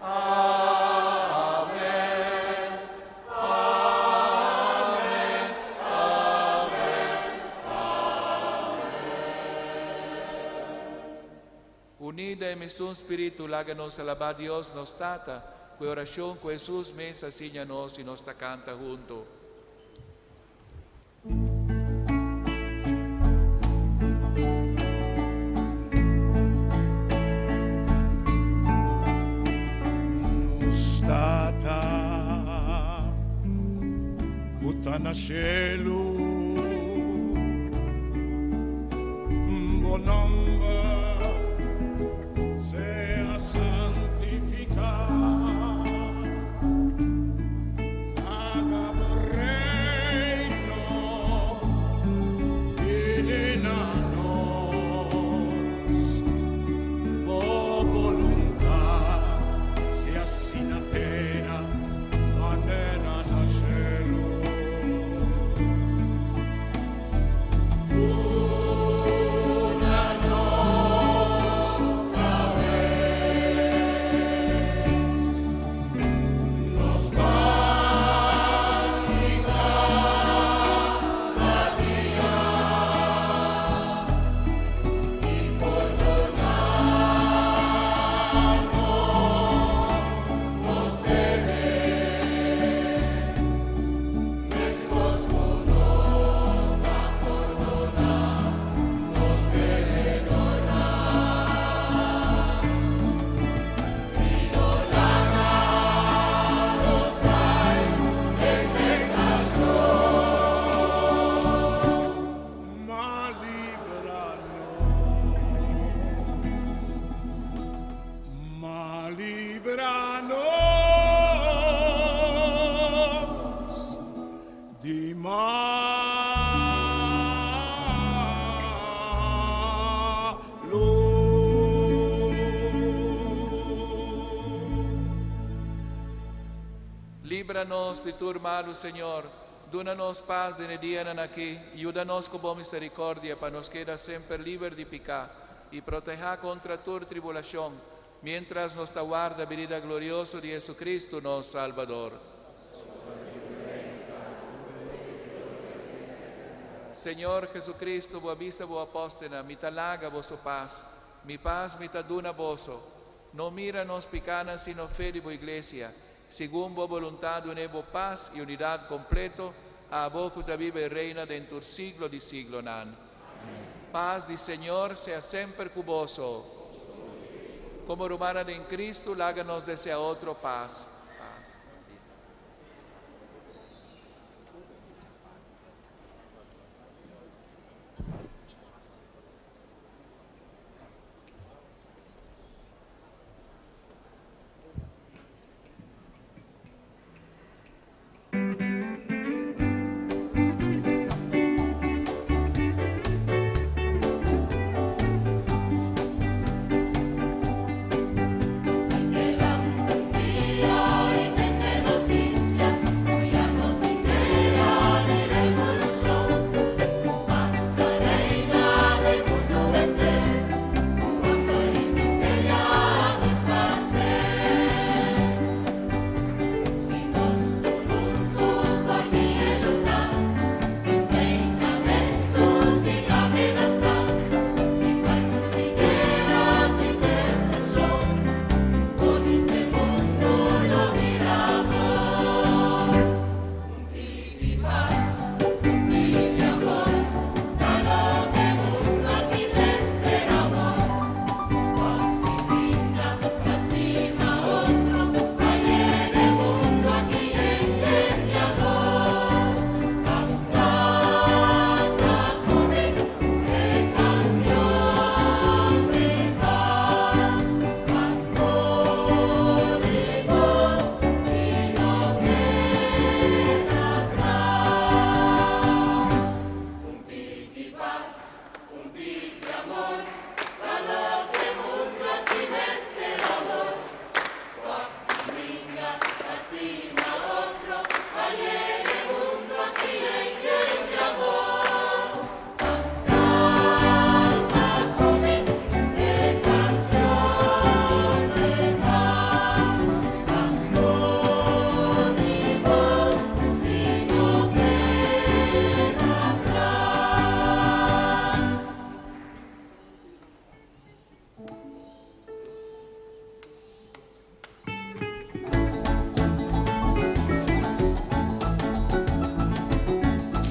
Amèn. Amèn. Amèn. Uní den mesun spiritu, laga nos alabá Dios, nos Tata, ku e orashon ku Hesus mes a siña nos i nos ta kanta huntu. Nos Tata ku ta na shelu, bo nòmber sea santifiká. Haga bo reino bini na nos. Bo boluntat sea hasi na tera manera na shelu. Duna nos awe nos pan di kada dia, i pordoná nos nos debe, meskos ku nos ta pordoná nos debedornan. I no laga nos kai den tentashon. Ma libra nos, ma libra nos di malu. Libra nos di tur malu, Señor. Duna nos pas den e dianan aki. Yuda nos ku bo misericordia pa nos keda semper liber di piká i protehá kontra tur tribulashon, miéntras nos ta warda binida glorioso di Jesucristo, nos Salbador. Señor Jesucristo, bo a bisa bo apòstelnan, Mi ta laga boso pas, mi pas mi ta duna boso. No mira nos pikánan sino fe di bo Iglesia. Segun bo boluntat dun'é bo pas i unidat kompleto, abo ku ta biba i reina den tur siglo di siglonan. Pas di Señor sea semper ku boso. Como rumannan den Cristo, laga nos desea otro paz. Paz.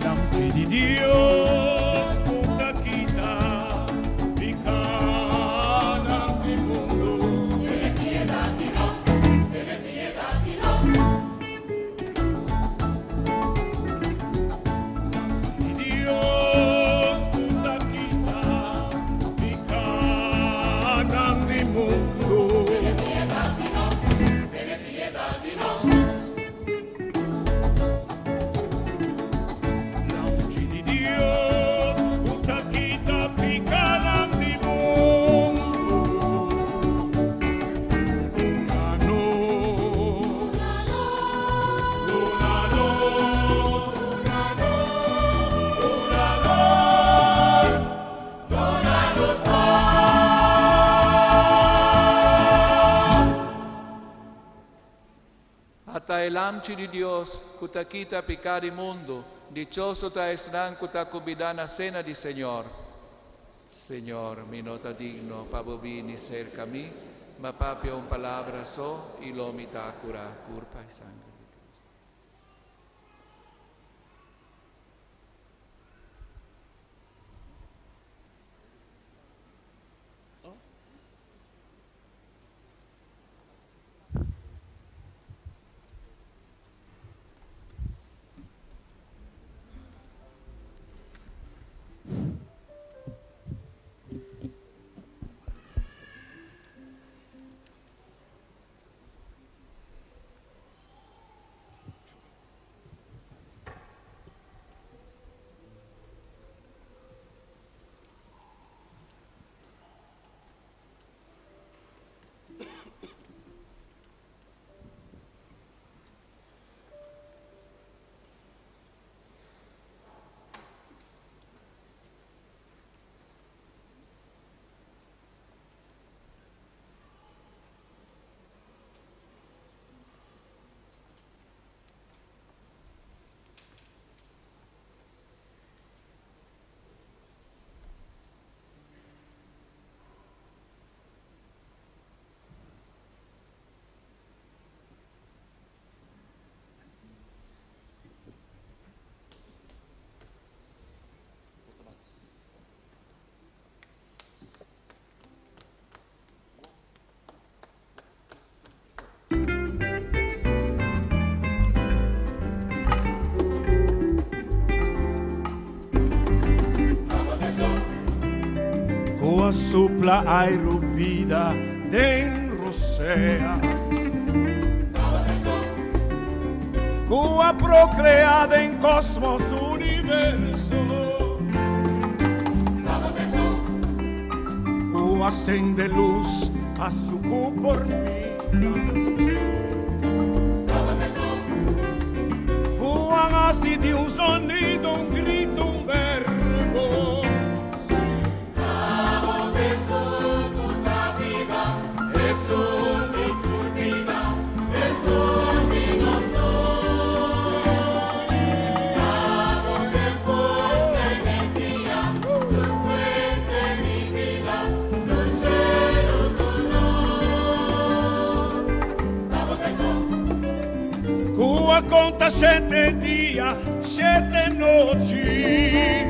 Lamchi di Dios, ku ta kita pikánan di mundu. Di Dios, ku ta kita pikánan di mundu. Lamchi di Dios, ku ta kita pikánan di mundu. Duna nos, duna nos, duna nos, duna nos paz. Ata e Lamchi di Dios, ku ta kita piká di mundu, dichoso ta esnan ku ta kombidá na sena di Señor. Señor, mi no ta digno pa bo bini serka mi, ma papia un palabra so i lo mi ta kurá, kurpa i sanger di Kristu. supla airu vida den rosea. Cua procreada en cosmos universo. Cua acende luz a su por vida. Cua así de un sonido, un grito, un verbo. Cua conta sete dia, sete noite.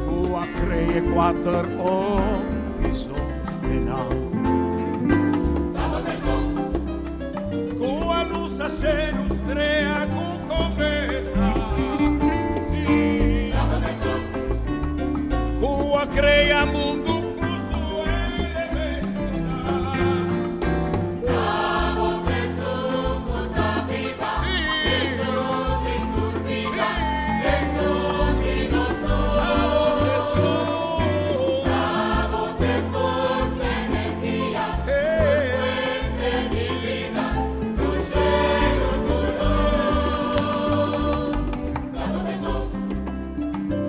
Cua cree quattro horizonte. Cua luz a se lustrea con cometa. Sì. Cua crea mundo con su elementa.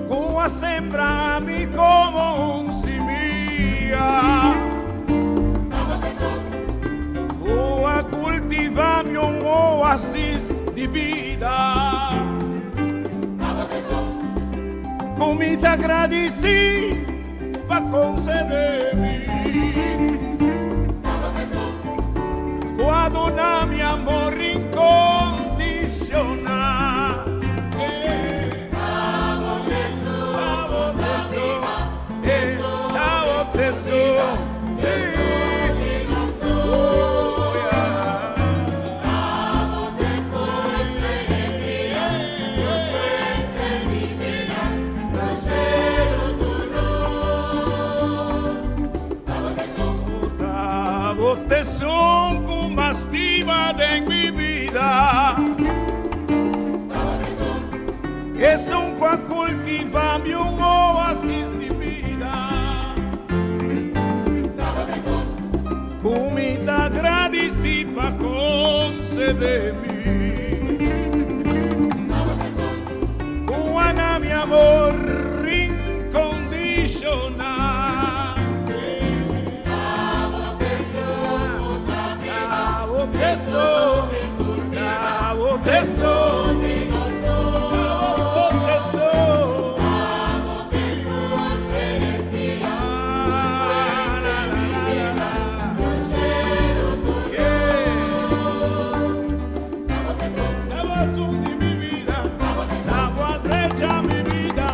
Cua sembra mi como un semilla. Cua cultiva mi un oasis de vida. Comida agradeci pa concedermi. Cua dona mi amor incondicional. Tesón mastiva de mi vida. Es un cual cultiva mi un oasis de vida. Comida agradeci pa concedermi. Juana, mi amor incondicional. Abo teso, abo teso. Mi vida,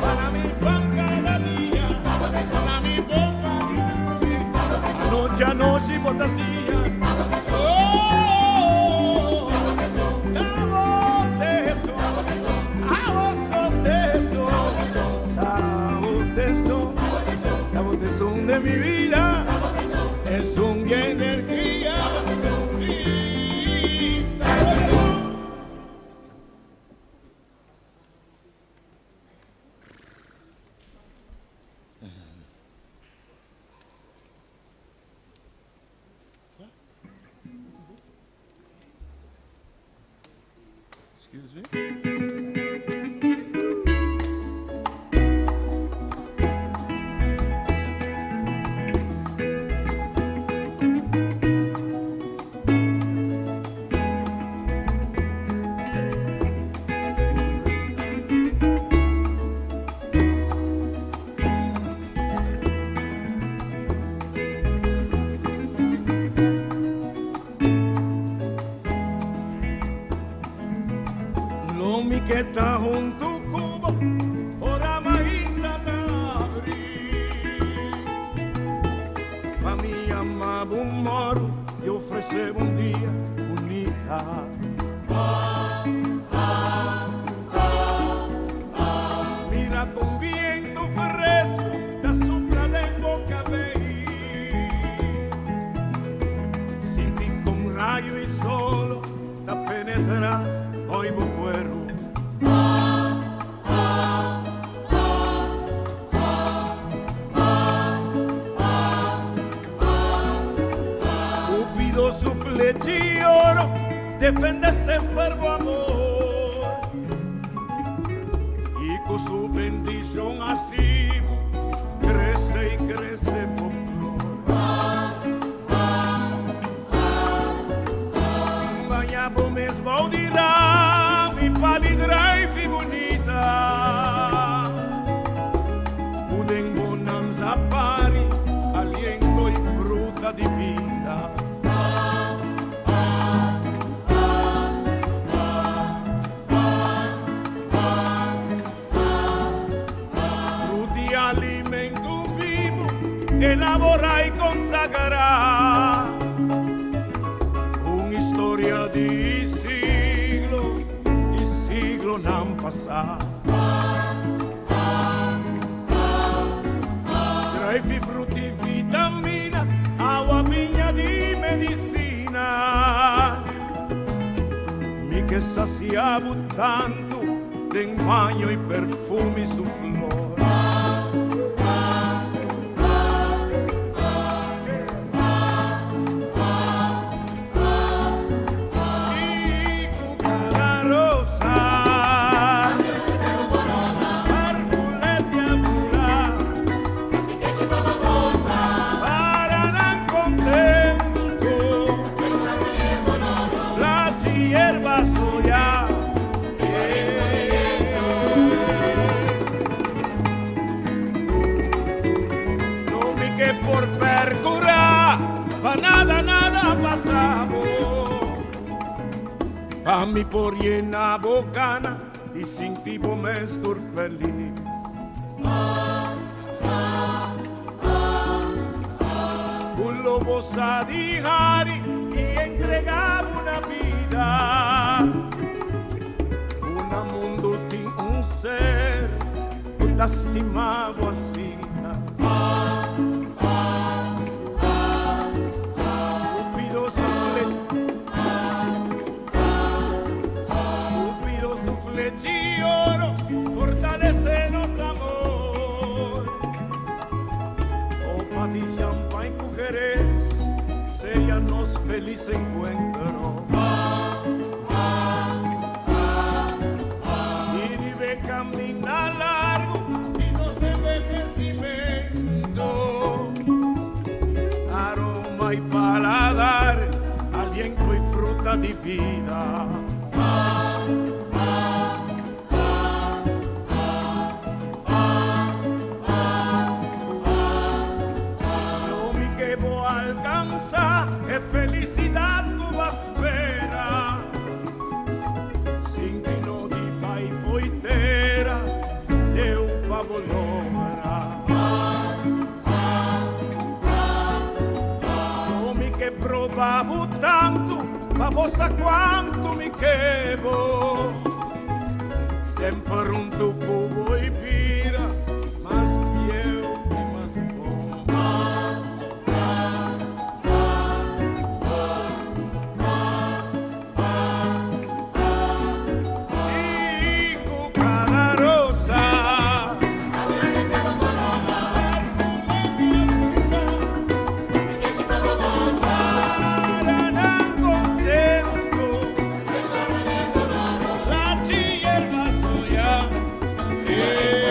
para mi pan cada día, para mi bomba, anoche, anoche, botasía. Oh, abo teso de mi vida, es un energía. Sí, Excuse me. Lo mi que está junto cubo, ora mainda abri. Pa mi amaba un moro y ofrecer un día bonita. Mira con viento fresco. Rayo y solo ta penetra hoy bo cuero. Cupido su flecha y oro defende semper bo amor. Y con su bendición así crece y crece bo flor. Baña bo mes bou di rami pal'i druif bunita. Cu den bonanza pari, aliento y fruta di bida. Fruta y alimento vivo, elabora y consagra. Una historia de siglo y siglo nan pasa. Druif fruta y vitamina, awa biña di medicina. Mi ke sacia bo tanto, den baño y perfume su flor. Y cu cada rosa, perfume a bula, para nan contento, la hierba soya. No mi ke por percura, pa nada, nada pasa bo. Pa mi por yena bo gana y sinti bo mes tur feliz. Un lobo sa di hari y entregaba una vida. Un mundo tin un ser cu ta stima bo asina. Cupido su Cupido su flecha y oro, fortalece nos amor. Copa di champagne cu Jerez, sella nos feliz encuentro. Y vive camina largo y no se envejecimiento. Aroma y paladar, aliento y fruta de vida. Lo mi ke bo alcanza es felicidad cu bo a spera. Sin ti no di pai foi tera, eu pa bo logra. Lo mi ke proba bo tanto, pa bo sa cuanto mi ke bo. Semper hunto cu bo y bira, mas bieu y mas bon. Y cu cada rosa, para nan contento, la hierba soya. Sí.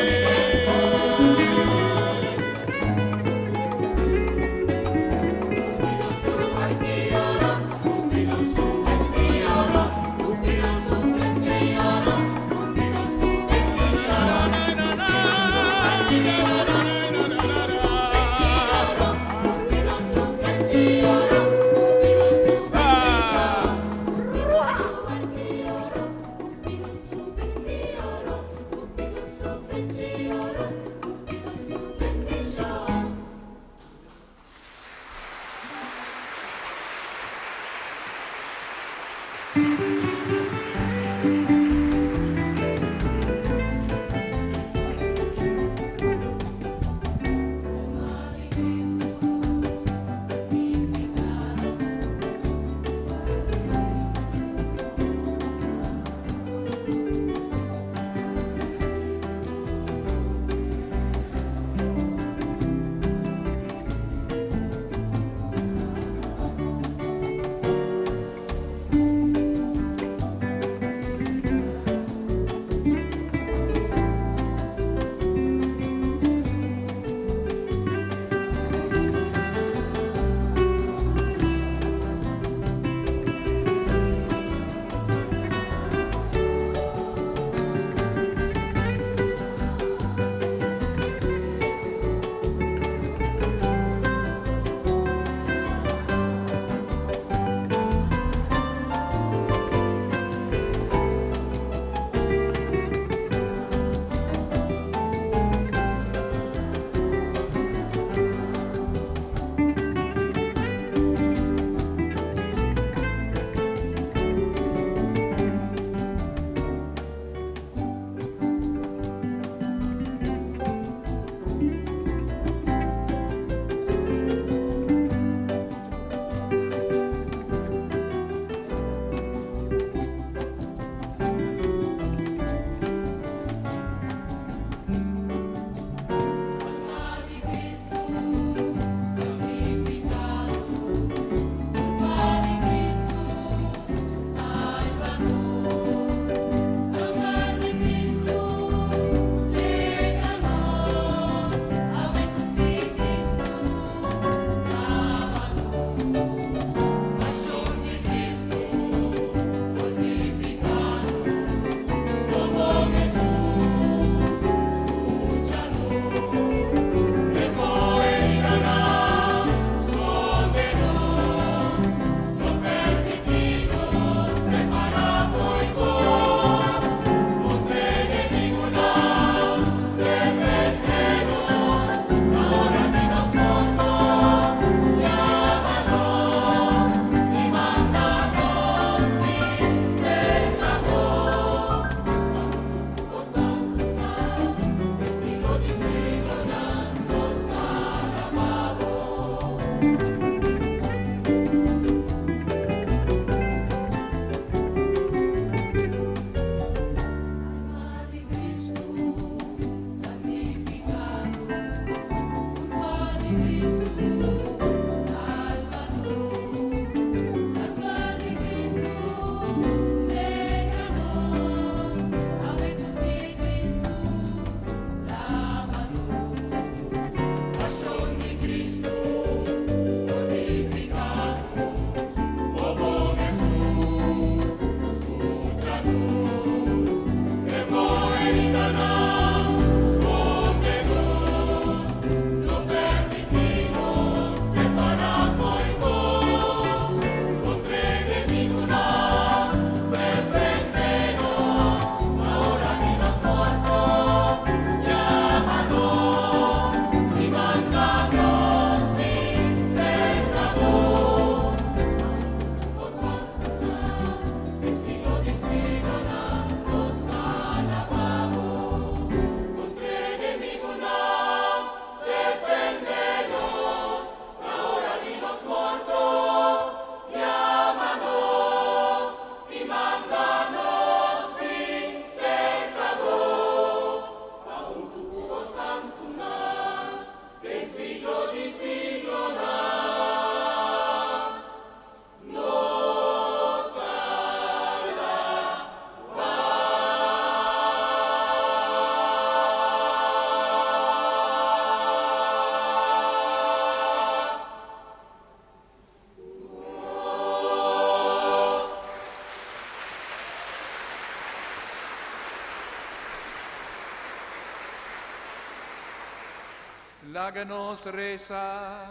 Laga nos resa.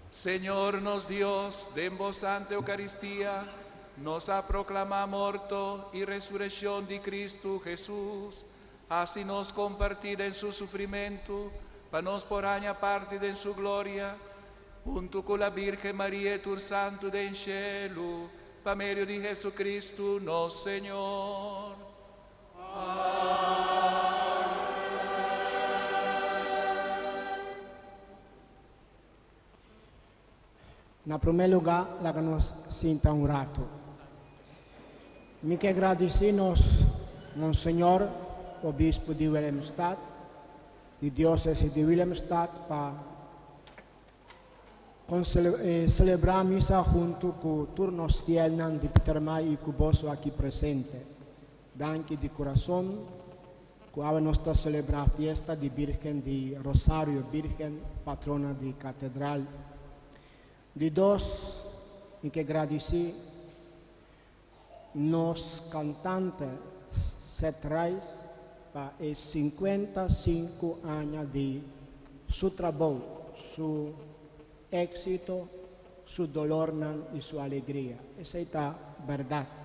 Señor nos Dios, den bo Santa Eucaristia, nos a proclama morto y resurrección di Cristo Jesús, así nos compartir en su sufrimento, pa nos por haña parte den su gloria, junto con la Virgen María y tur santo den cielo, pa medio di Jesucristo nos Señor. Na promé lugá, laga nos sinta un ratu. Mi ke gradisí nos Monseñor Obispo di Willemstad, di Diósesis di Willemstad pa selebrá misa huntu ku tur nos fielnan di Pietermaai i ku boso aki presente. Danki di kurason ku awe nos ta selebrá fiesta di Birgen di Rosario, Birgen Patrona di Katedral. Di dos, mi ke gradisí nos kantante Seth Rice pa e 55 aña di su trabou, su éksito, su dolornan i su alegria. Esei ta bèrdat.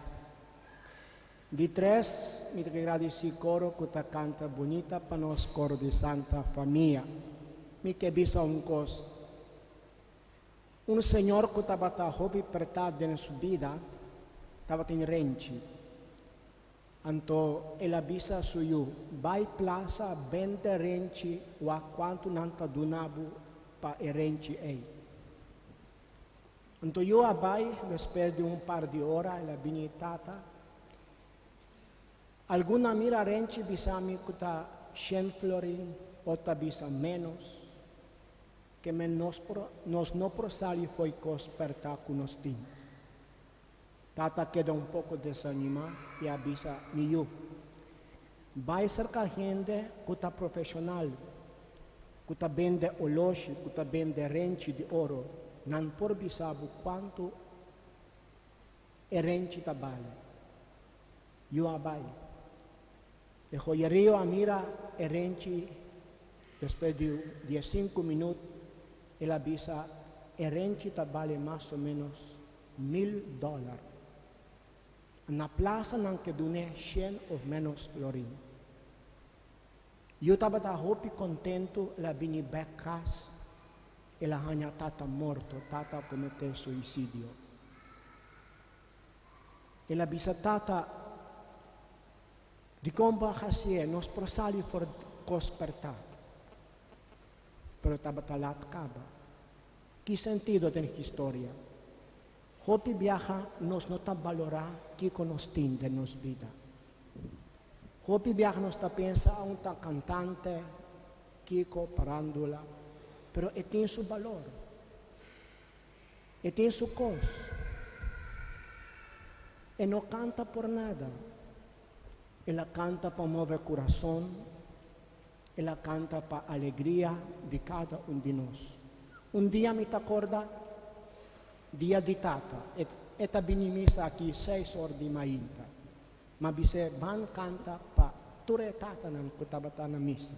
Di tres, mi ta ke gradisí koro ku ta kanta bunita pa nos koro di Santa Famia. Mi ke bisa un kos. Un señor ku tabata hopi pertá den su bida tabatin renchi. Anto el a bisa su yu, Bai plasa bende renchi wak kuantu nan ta duna bo pa e renchi ei. Anto yu a bai, despues di un par di ora el a bini tata. Algun a mira renchi bisa mi ku ta shen florin, otro a bisa ménos. Ke men nos por nos no por sali fo'i kos pèrtá ku nos tin. Tata a keda un poko desanimá i a bisa, Mi yu, bai serka hende ku ta profeshonal, ku ta bende oloshi, ku ta bende renchi di oro, nan por bisa bo kuantu e renchi ta bale. Yu a bai. E joyerio a mira e renchi despues di diesinku minut, el a bisa, E renchi ta bale mas o ménos mil dòler. Na plasa nan ke dun'é shen òf ménos florin. Yu tabata hopi kontentu, el a bini bèk kas, el a haña tata morto, tata a kometé suisidio. El a bisa tata, Dikon bo a hasié? Nos por sali for kos pèrtá. Pero tabata lat kaba. Ki sentido den historia? Hopi biaha nos no ta balorá kiko nos tin den nos bida. Hopi biaha nos ta pensa un ta kantante, kiko, parándula, pero e tin su balor. E tin su kos. E no kanta por nada. El a kanta pa move kurason, el a kanta pa alegria di kada un di nos. Un dia mi ta kòrda dia di tata, e e ta bini misa aki seis or di mainta. M'a bis'é ban kanta pa tur e tatanan ku tabata na misa.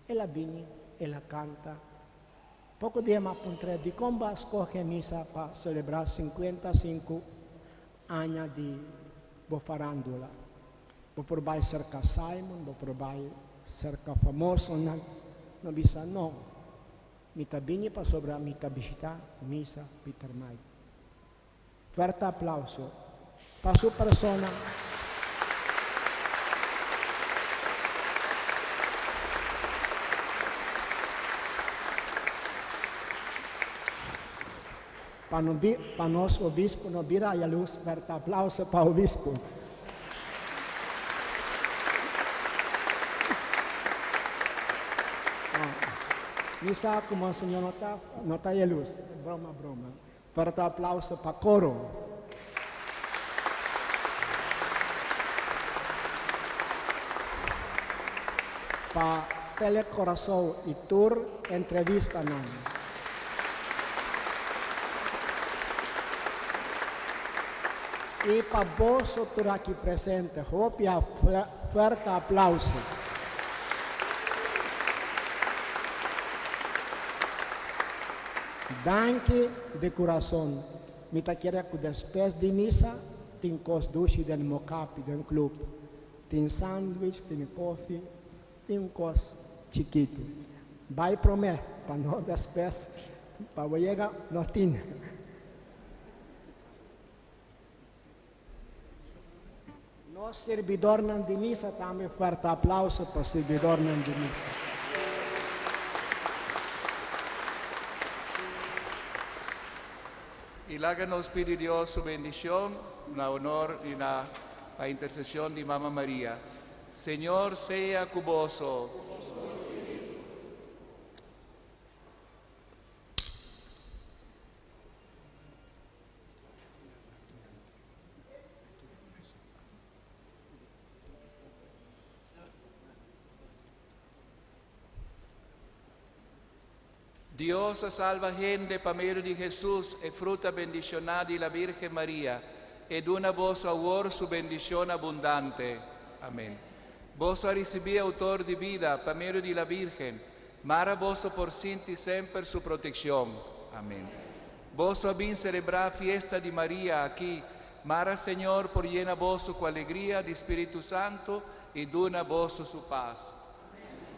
El a bini, el a kanta. Poko dia m'a puntr'é dikon bo a skohe misa pa selebrá 55 aña di bo farándula. Bo por bai serka Simon, bo por bai serka famosonan. Mi a bisa, No, mi ta bini pasobra mi ta bishitá misa Pietermaai. Fuerte aplauso pa su persona. Pa no bi, pa nos obispo no bira yalus, fuerte aplauso pa obispo. Mi sa ku Monseñor no ta, no ta yalus. Broma, broma. Fuerte aplauso pa koro. Pa Tele Curaçao i tur entrevistanan. I pa boso tur aki presente, hopi fuerte aplauso. Danki di kurason. Mi ta kere ku despues di misa tin kos dushi den Mokapi, den club. Tin sandwich, tin kofi, tin kos chikitu. Bai promé pa no despues pa bo yega no tin. Nos sirbidornan di misa tambe fuerte aplauso pa sirbidornan di misa. I laga nos pidi Dios su bendicion na honor i na pa intercesion di Mama Maria. Señor sea cu boso. Dios a salva hende pa medio di Hesus, e fruta bendishoná di la Virgen Maria, e duna boso awor su bendishon abundante. Amen. Boso a risibí Outor di bida pa medio di la Virgen, mara boso por sinti semper su protekshon. Amen. Boso a bin selebrá fiesta di Maria aki, mara Señor por yena boso ku alegria di Spiritu Santu i duna boso su pas.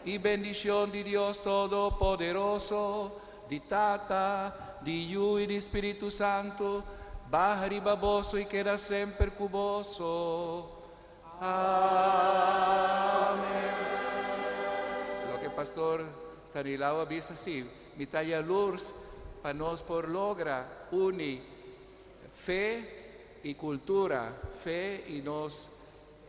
I bendishon di Dios Todopoderoso, di Tata, di Yu i di Spiritu Santu, baha riba boso i keda semper ku boso. Amen. Loke Pastor Stanislao a bisa si, mi ta yalurs pa nos por logra uni fe i kultura, fe i nos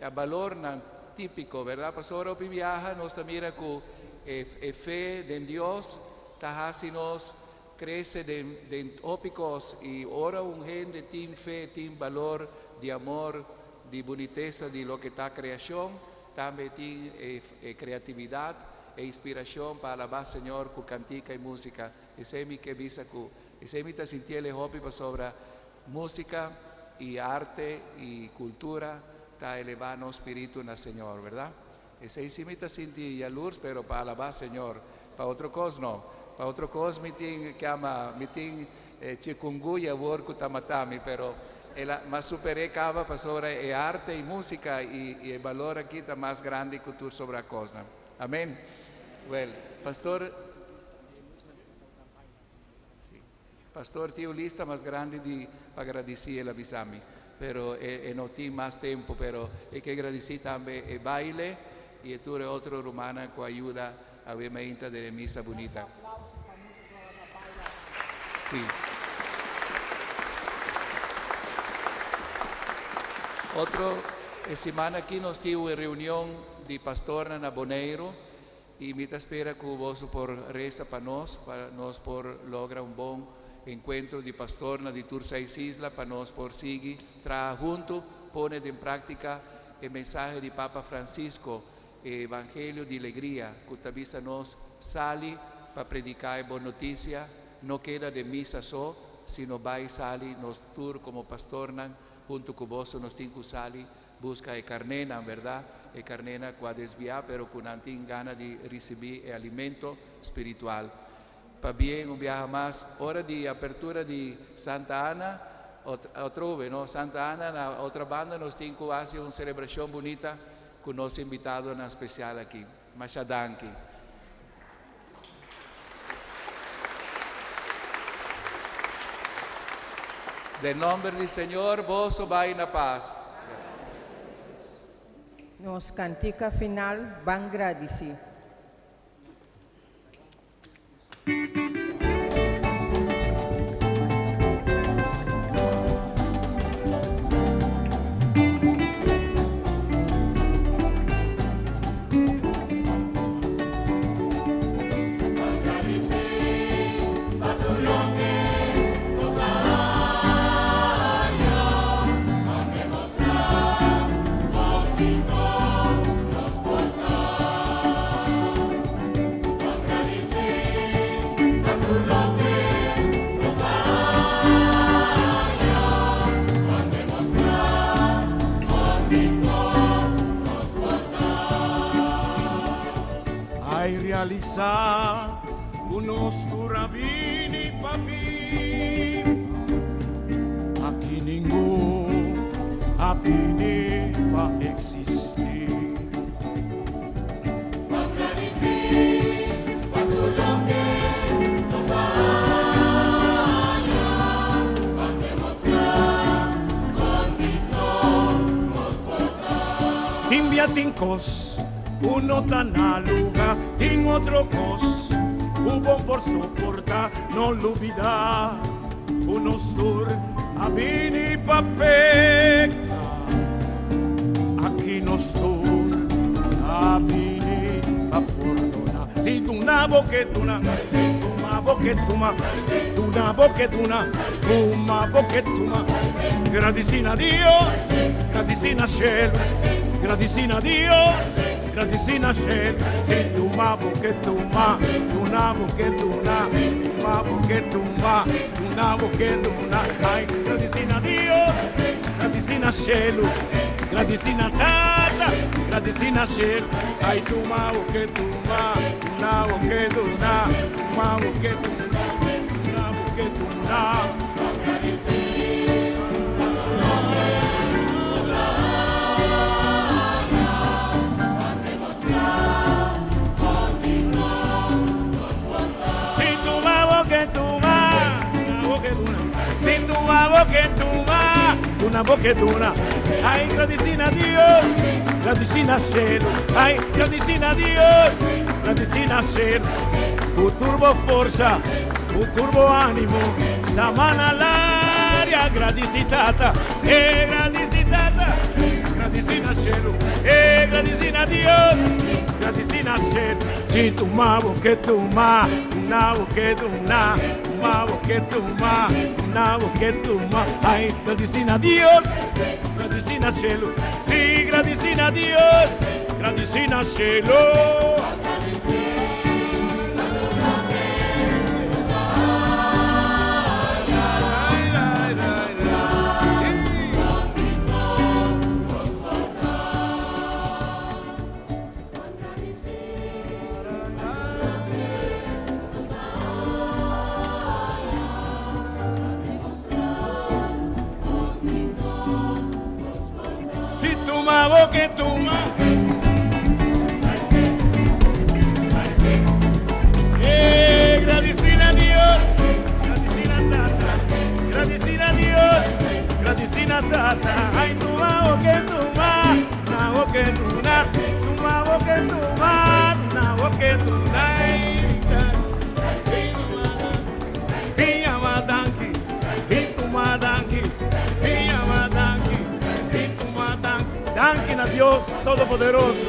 balornan típiko, bèrdat? Pasobra hopi biaha nos ta mira ku e fe den Dios ta hasi nos krese den hopi kos i ora un hende tin fe, tin balor di amor, di bunitesa di loke ta kreashon, tambe tin e kreatividat, e inspirashon pa alabá Señor ku kantika i músika. Esei mi ke bisa ku esei mi ta sintiel e hopi pasobra músika i arte i kultura ta elevá nos spiritu na Señor, bèrdat? Esei si mi ta sinti yalurs, pero pa alabá Señor. Pa otro kos no. Pa otro kos mi tin kiama, mi tin chikungunya awor ku ta mata mi, pero el a mas super'é kaba pasobra e arte i músika i e balor aki ta mas grandi ku tur sobra kosnan. Amen. Wèl, pastor. Sí. Pastor tin un lista mas grandi di pa gradisí, el a bisa mi. Pero e e no tin mas tempu, pero e ke gradisí tambe e baile i e tur e otro rumannan ku a yuda. awe mainta den e misa bunita. Sí. Otro e siman aki nos tin un reunion di pastornan na Boneiru y mi ta spera cu boso por reza pa nos, pa nos por logra un bon encuentro di pastornan di tur seis isla, pa nos por sigui traha hunto, pone den practica e mensahe di Papa Francisco, e Evangelio di Legria, cu ta bisa nos sali pa predica e bon noticia, no keda den misa so, sino bay sali nos tur como pastornan hunto cu boso nos tin cu sali busca e carnenan, berdad? E carnenan cu a desvia pero cu nan tin gana di ricibi e alimento spiritual. Pabien un biaha mas, ora di apertura di Santa Ana, atrobe, no? Santa Ana, na otra banda nos tin cu haci un celebracion bunita cu nos invitadonan special aki. Masha danki. Den nomber di Señor, boso bay na paz. Nos cantica final, Ban Gradici. Ai realisá ku nos tur a bini pa biba. Aki ningun a bini pa eksistí. Tin bia tin kos ku no ta na luga, tin otro kos ku bo por soporta. No lubida ku nos tur a bini pa peka. Aki nos tur a bini pa pordona. Si duna bo ke duna, tuma bo ke tuma, duna bo ke duna, tuma bo ke tuma. Gradisi na Dios, gradisi na shelu, gradisi na Dios, gradisi na shelu. Si tuma bo ke tuma, duna bo ke duna, tuma bo ke tuma, duna bo ke duna. Ai, gradisi na Dios, gradisi na shelu, gradisi na Tata, gradisi na shelu. Ai, tuma bo ke tuma, duna bo ke duna, tuma bo ke tuma, duna bo ke duna. Si tuma bo ke tuma, duna bo ke duna. Si tuma bo ke tuma, duna bo ke duna. Ai, gradisi na Dios, gradisi na shelu. Ai, gradisi na Dios, gradisi na shelu. Ku tur bo forsa, ku tur bo animo, sama na laria, gradisi Tata. E gradisi Tata, gradisi na shelu. E gradisi na Dios, gradisi na shelu. Si tuma bo ke tuma, duna bo ke duna, tuma bo ke tuma, duna bo ke tuma. Ai, gradisi na Dios, gradisi na shelu. Si gradisi na Dios, gradisi na shelu. Si tuma bo ke tuma. Eh, gradisi na Dios, gradisi na Tata, gradisi na Dios, gradisi na Tata. Ay, tuma bo ke tuma, duna bo ke duna, tuma bo ke tuma, duna bo ke duna. Dios Todopoderoso.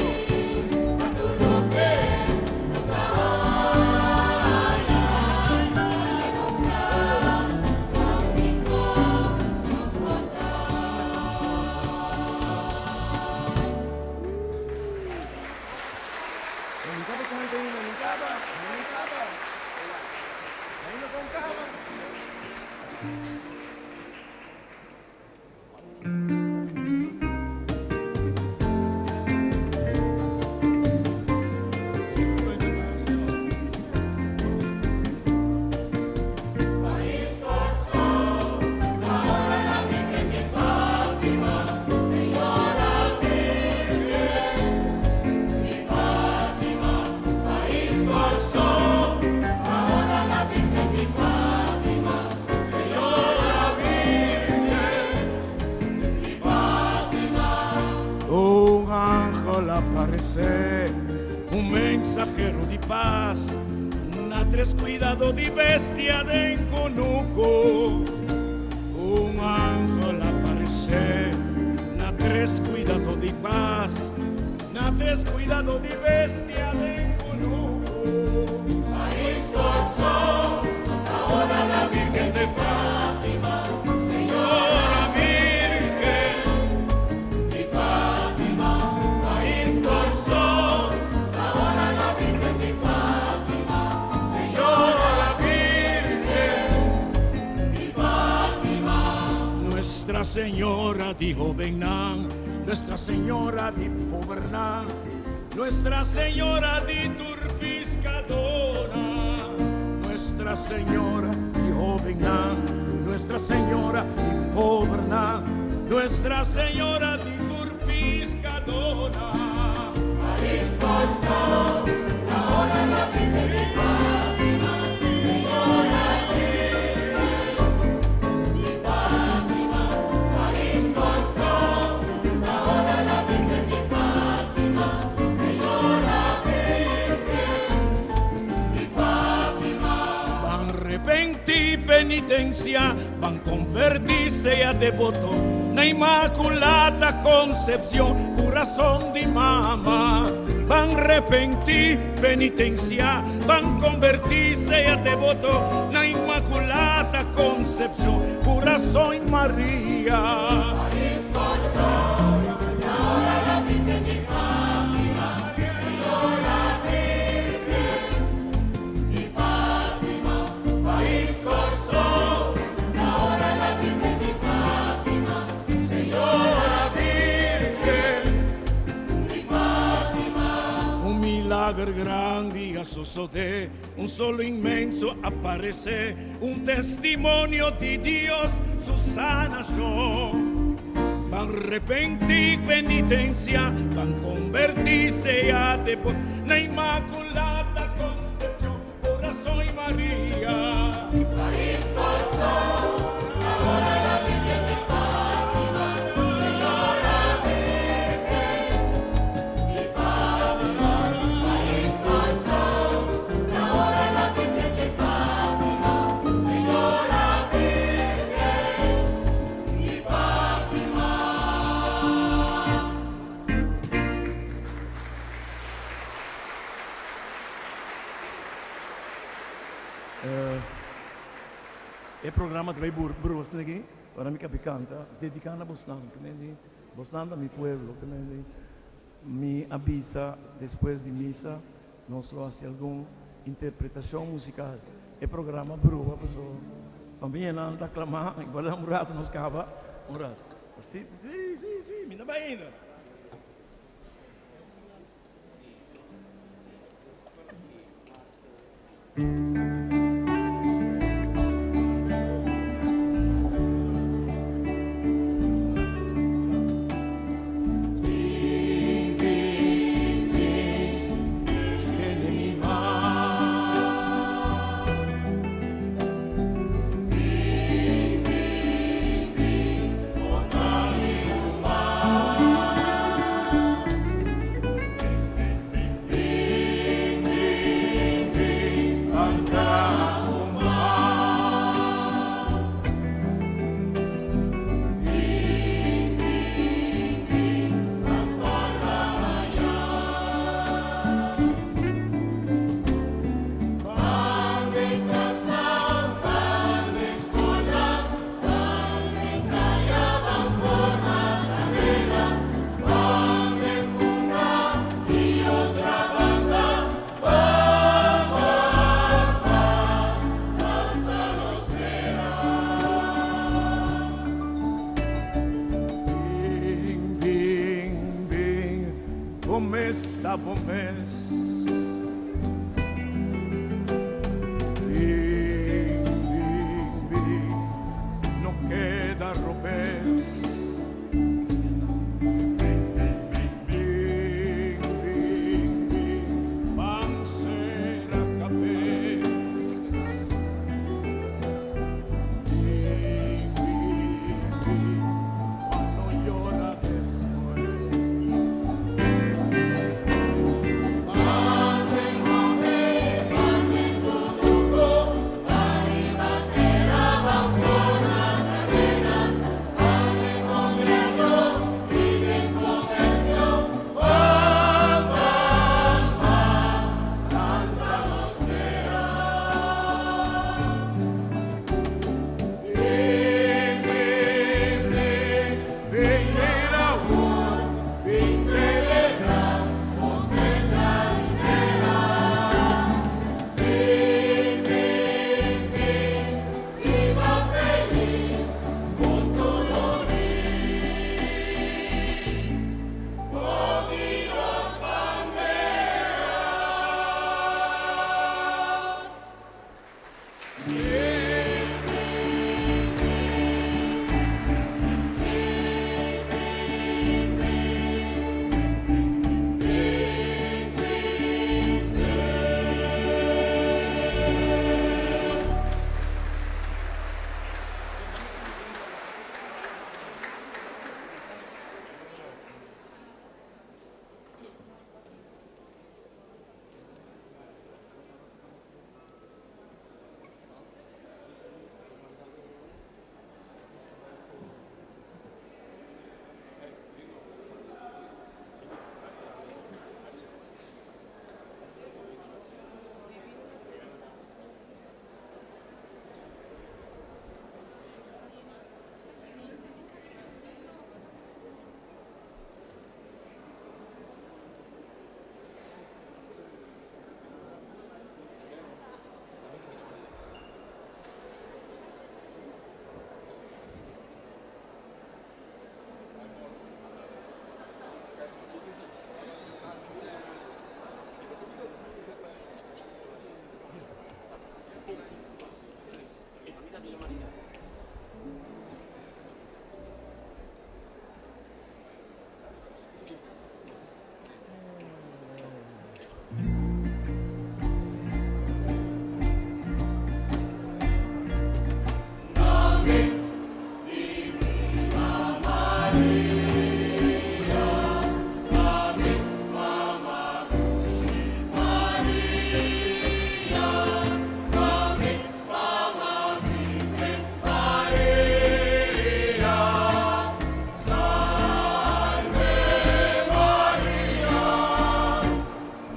Un ángel aparece, un mensajero de paz, na tres cuidado de bestia de conuco. Un ángel aparece, na tres cuidado de paz, na tres cuidado de bestia de conuco. País sol, ahora la Virgen de Fátima, Señora Virgen. Di Fátima, país Corsó, ahora la Virgen de Fátima, Señora Virgen de Fátima. Nuestra Señora dijo Benán, Nuestra Señora di Poberná, Nuestra Señora di Turpiscadora, Nuestra Señora dijo Benán, Nuestra Señora di Poberná, Nuestra Señora di Turpiscadora. País Corsó, ahora la Virgen de Fátima, Señora Virgen de Fátima, País Corsó, ahora la Virgen de Fátima, Señora Virgen de Fátima. Van repenti penitencia, van convertirse a devoto, na Inmaculada Concepción, corazón de mamá. Van repenti penitencia, van convertirse a devoto, na Inmaculada Concepción, corazón María. País Corsó, ahora la Virgen de Fátima, Señora Virgen de Fátima, País Corsó, ahora la Virgen de Fátima, Señora Virgen de Fátima. Un milagro grande a suceder, un solo inmenso aparece, un testimonio de Dios, su sanación. Van repentir penitencia, van convertirse a devoto, na Inmaculada Concepción, corazón y María. País Corsó, ahora la Virgen de Fátima, Señora Virgen de Fátima, País Corsó, ahora la Virgen de Fátima, Señora Virgen de Fátima. E programa ta bai bros aki, ora mi canta, dedica na bosnan, bosnan ta mi pueblo, mi a bisa despues di misa, nos lo haci algun interpretacion musical. E programa brua, paso, famia nan ta clama, igual un rato nos caba, un rato. Si, mi ta ainda. Tiene mi man. Bin, bin, bin, bo mes. Bin, bin, bin, no keda robes. Bin, bin, bin, ban sera kabes. Bin, bin, bin, pa no yora despues. Bin, bin, bin, bin, bin awor, bin selebrá kosecha di tera. Bin, bin, bin, biba felis ku tur uní. Bou di nos bandera. Bin, bin, bin, bin, bin, bin, bin.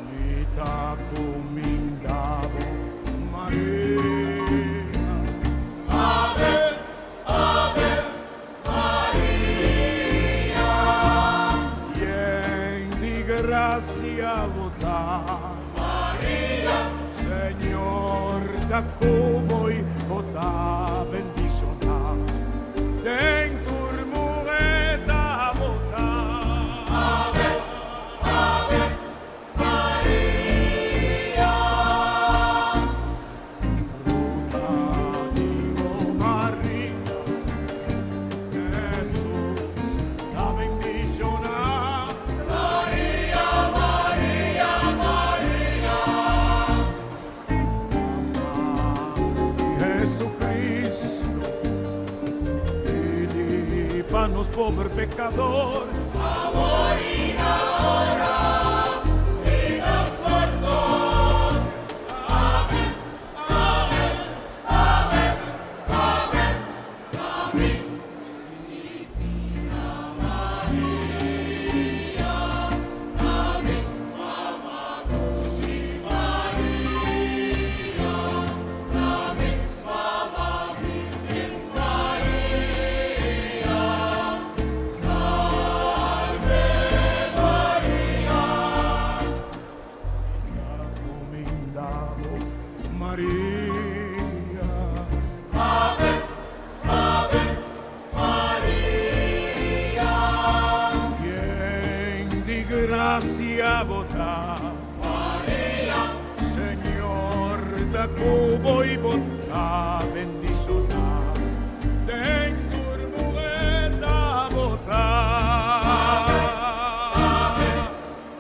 Mi ta kumindá bo, Maria. Ave, Ave, Maria. Yen di grasia bo ta. Maria. Señor ta ku bo i bo ta bendishoná. Den tur muhé ta bo ta. Ave, Ave, Maria. Fruta di bo barika, Hesus ta bendishoná. Maria, Maria, Maria. Mama di Jesucristo, pidi pa nos pober pekadó. Awor i na ora di nos morto. Amèn, amèn, amèn, amèn, amèn. Divina Maria, amèn, Mama Dushi Maria, amèn, Mama Virgen Maria. Salve. ta bo ta. Maria. Señor ta ku bo i bo ta bendishoná den tur muhé ta bo ta.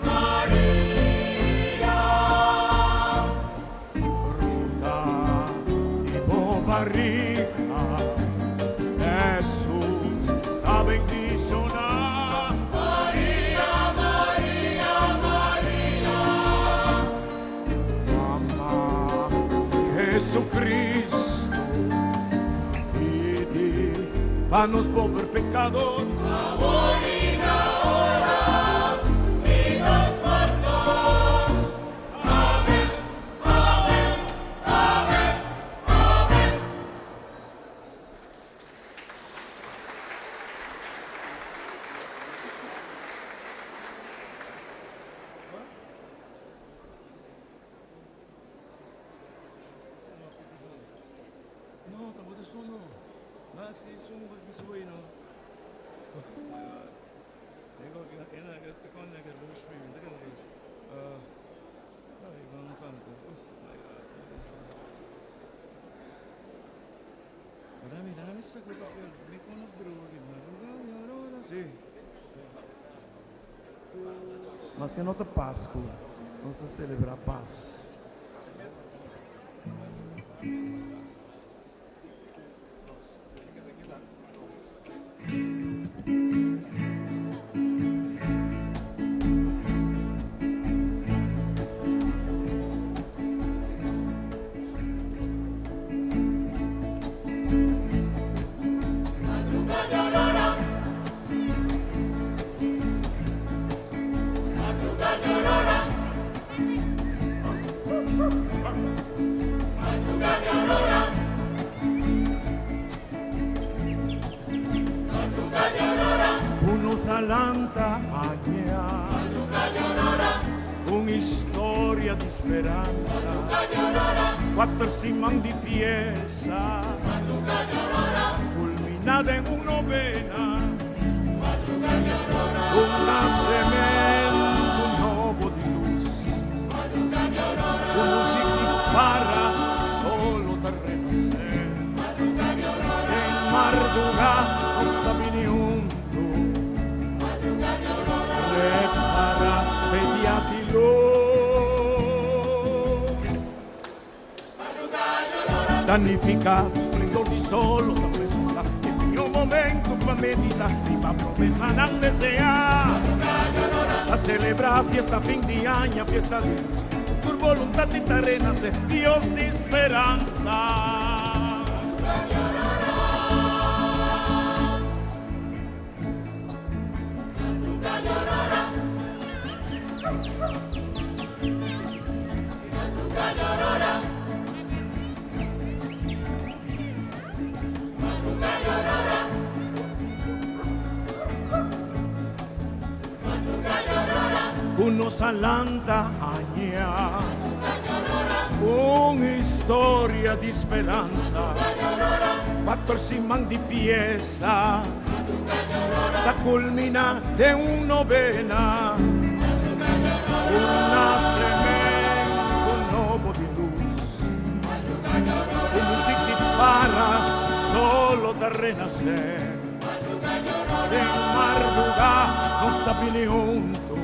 Maria. Fruta di bo barriga, Hesus ta bendishoná. Maria, Maria, Maria. Mama di Jesucristo, pidi pa nos pober pecador. Awor i na ora di nos morto. Amen, amen, amen, amen. No, tampoco es uno. Ah, sí, es un es bueno. Oh my God. Ego, ena, eko nega rush me, nega rush. Ay, vamos canta. Oh my God. Dame, dame esa papel. Me conozco, madrugada, sí. Mas ku no ta Pasku, nos ta selebrá pas. Uno salanta allá. Una historia de esperanza. Cuatro siman di pieza. Culminada en una novena. Un nacimiento nuevo de luz. Un música para solo de renacer. En madrugada nos viniendo. Prepara pediatilo. Danificado, esplendor di solo da presenta il mio momento pa medita y pa promesa nan desea. A celebrar fiesta fin de año, fiesta de tu voluntad y te renace, Dios de esperanza. Uno salanta aña Una historia de esperanza. Cuatro siman di pieza. La culmina de una novena. Un nacimiento nuevo de luz. Un música para solo de renacer. De madrugada nos está viniendo.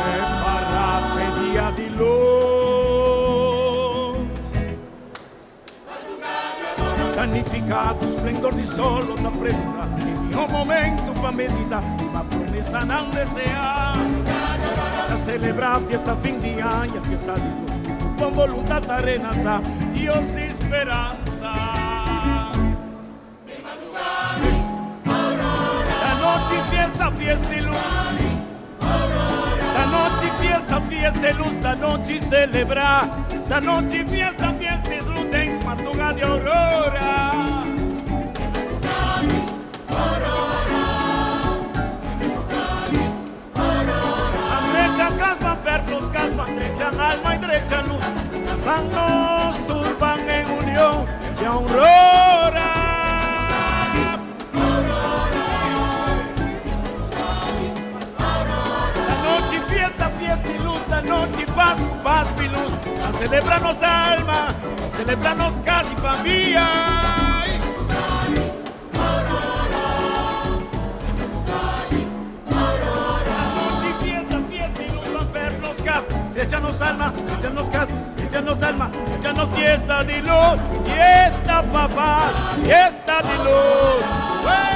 Prepara pedia di luz. Danificado splendor di solo da premura Il mio momento pa medita ma promesa nan desea. A celebrar fiesta fin de año, fiesta de luz. Con voluntad renaza, Dios de esperanza. La noche fiesta, fiesta y luz. La noche fiesta, fiesta y luz. La noche celebra. La noche fiesta, fiesta y luz. En madrugada de aurora. Derecha casma, perros, casma, derecha alma y derecha luz. Van nos turban en unión de aurora. Pasku i lus, Ban selebrá nos alma, ban selebrá nos kas i famia. Anochi fiesta, fiesta i lus, ban fèrf nos kas, drecha nos alma, drecha nos kas, drecha nos alma, drecha nos fiesta di lus, fiesta pa pas, fiesta di lus.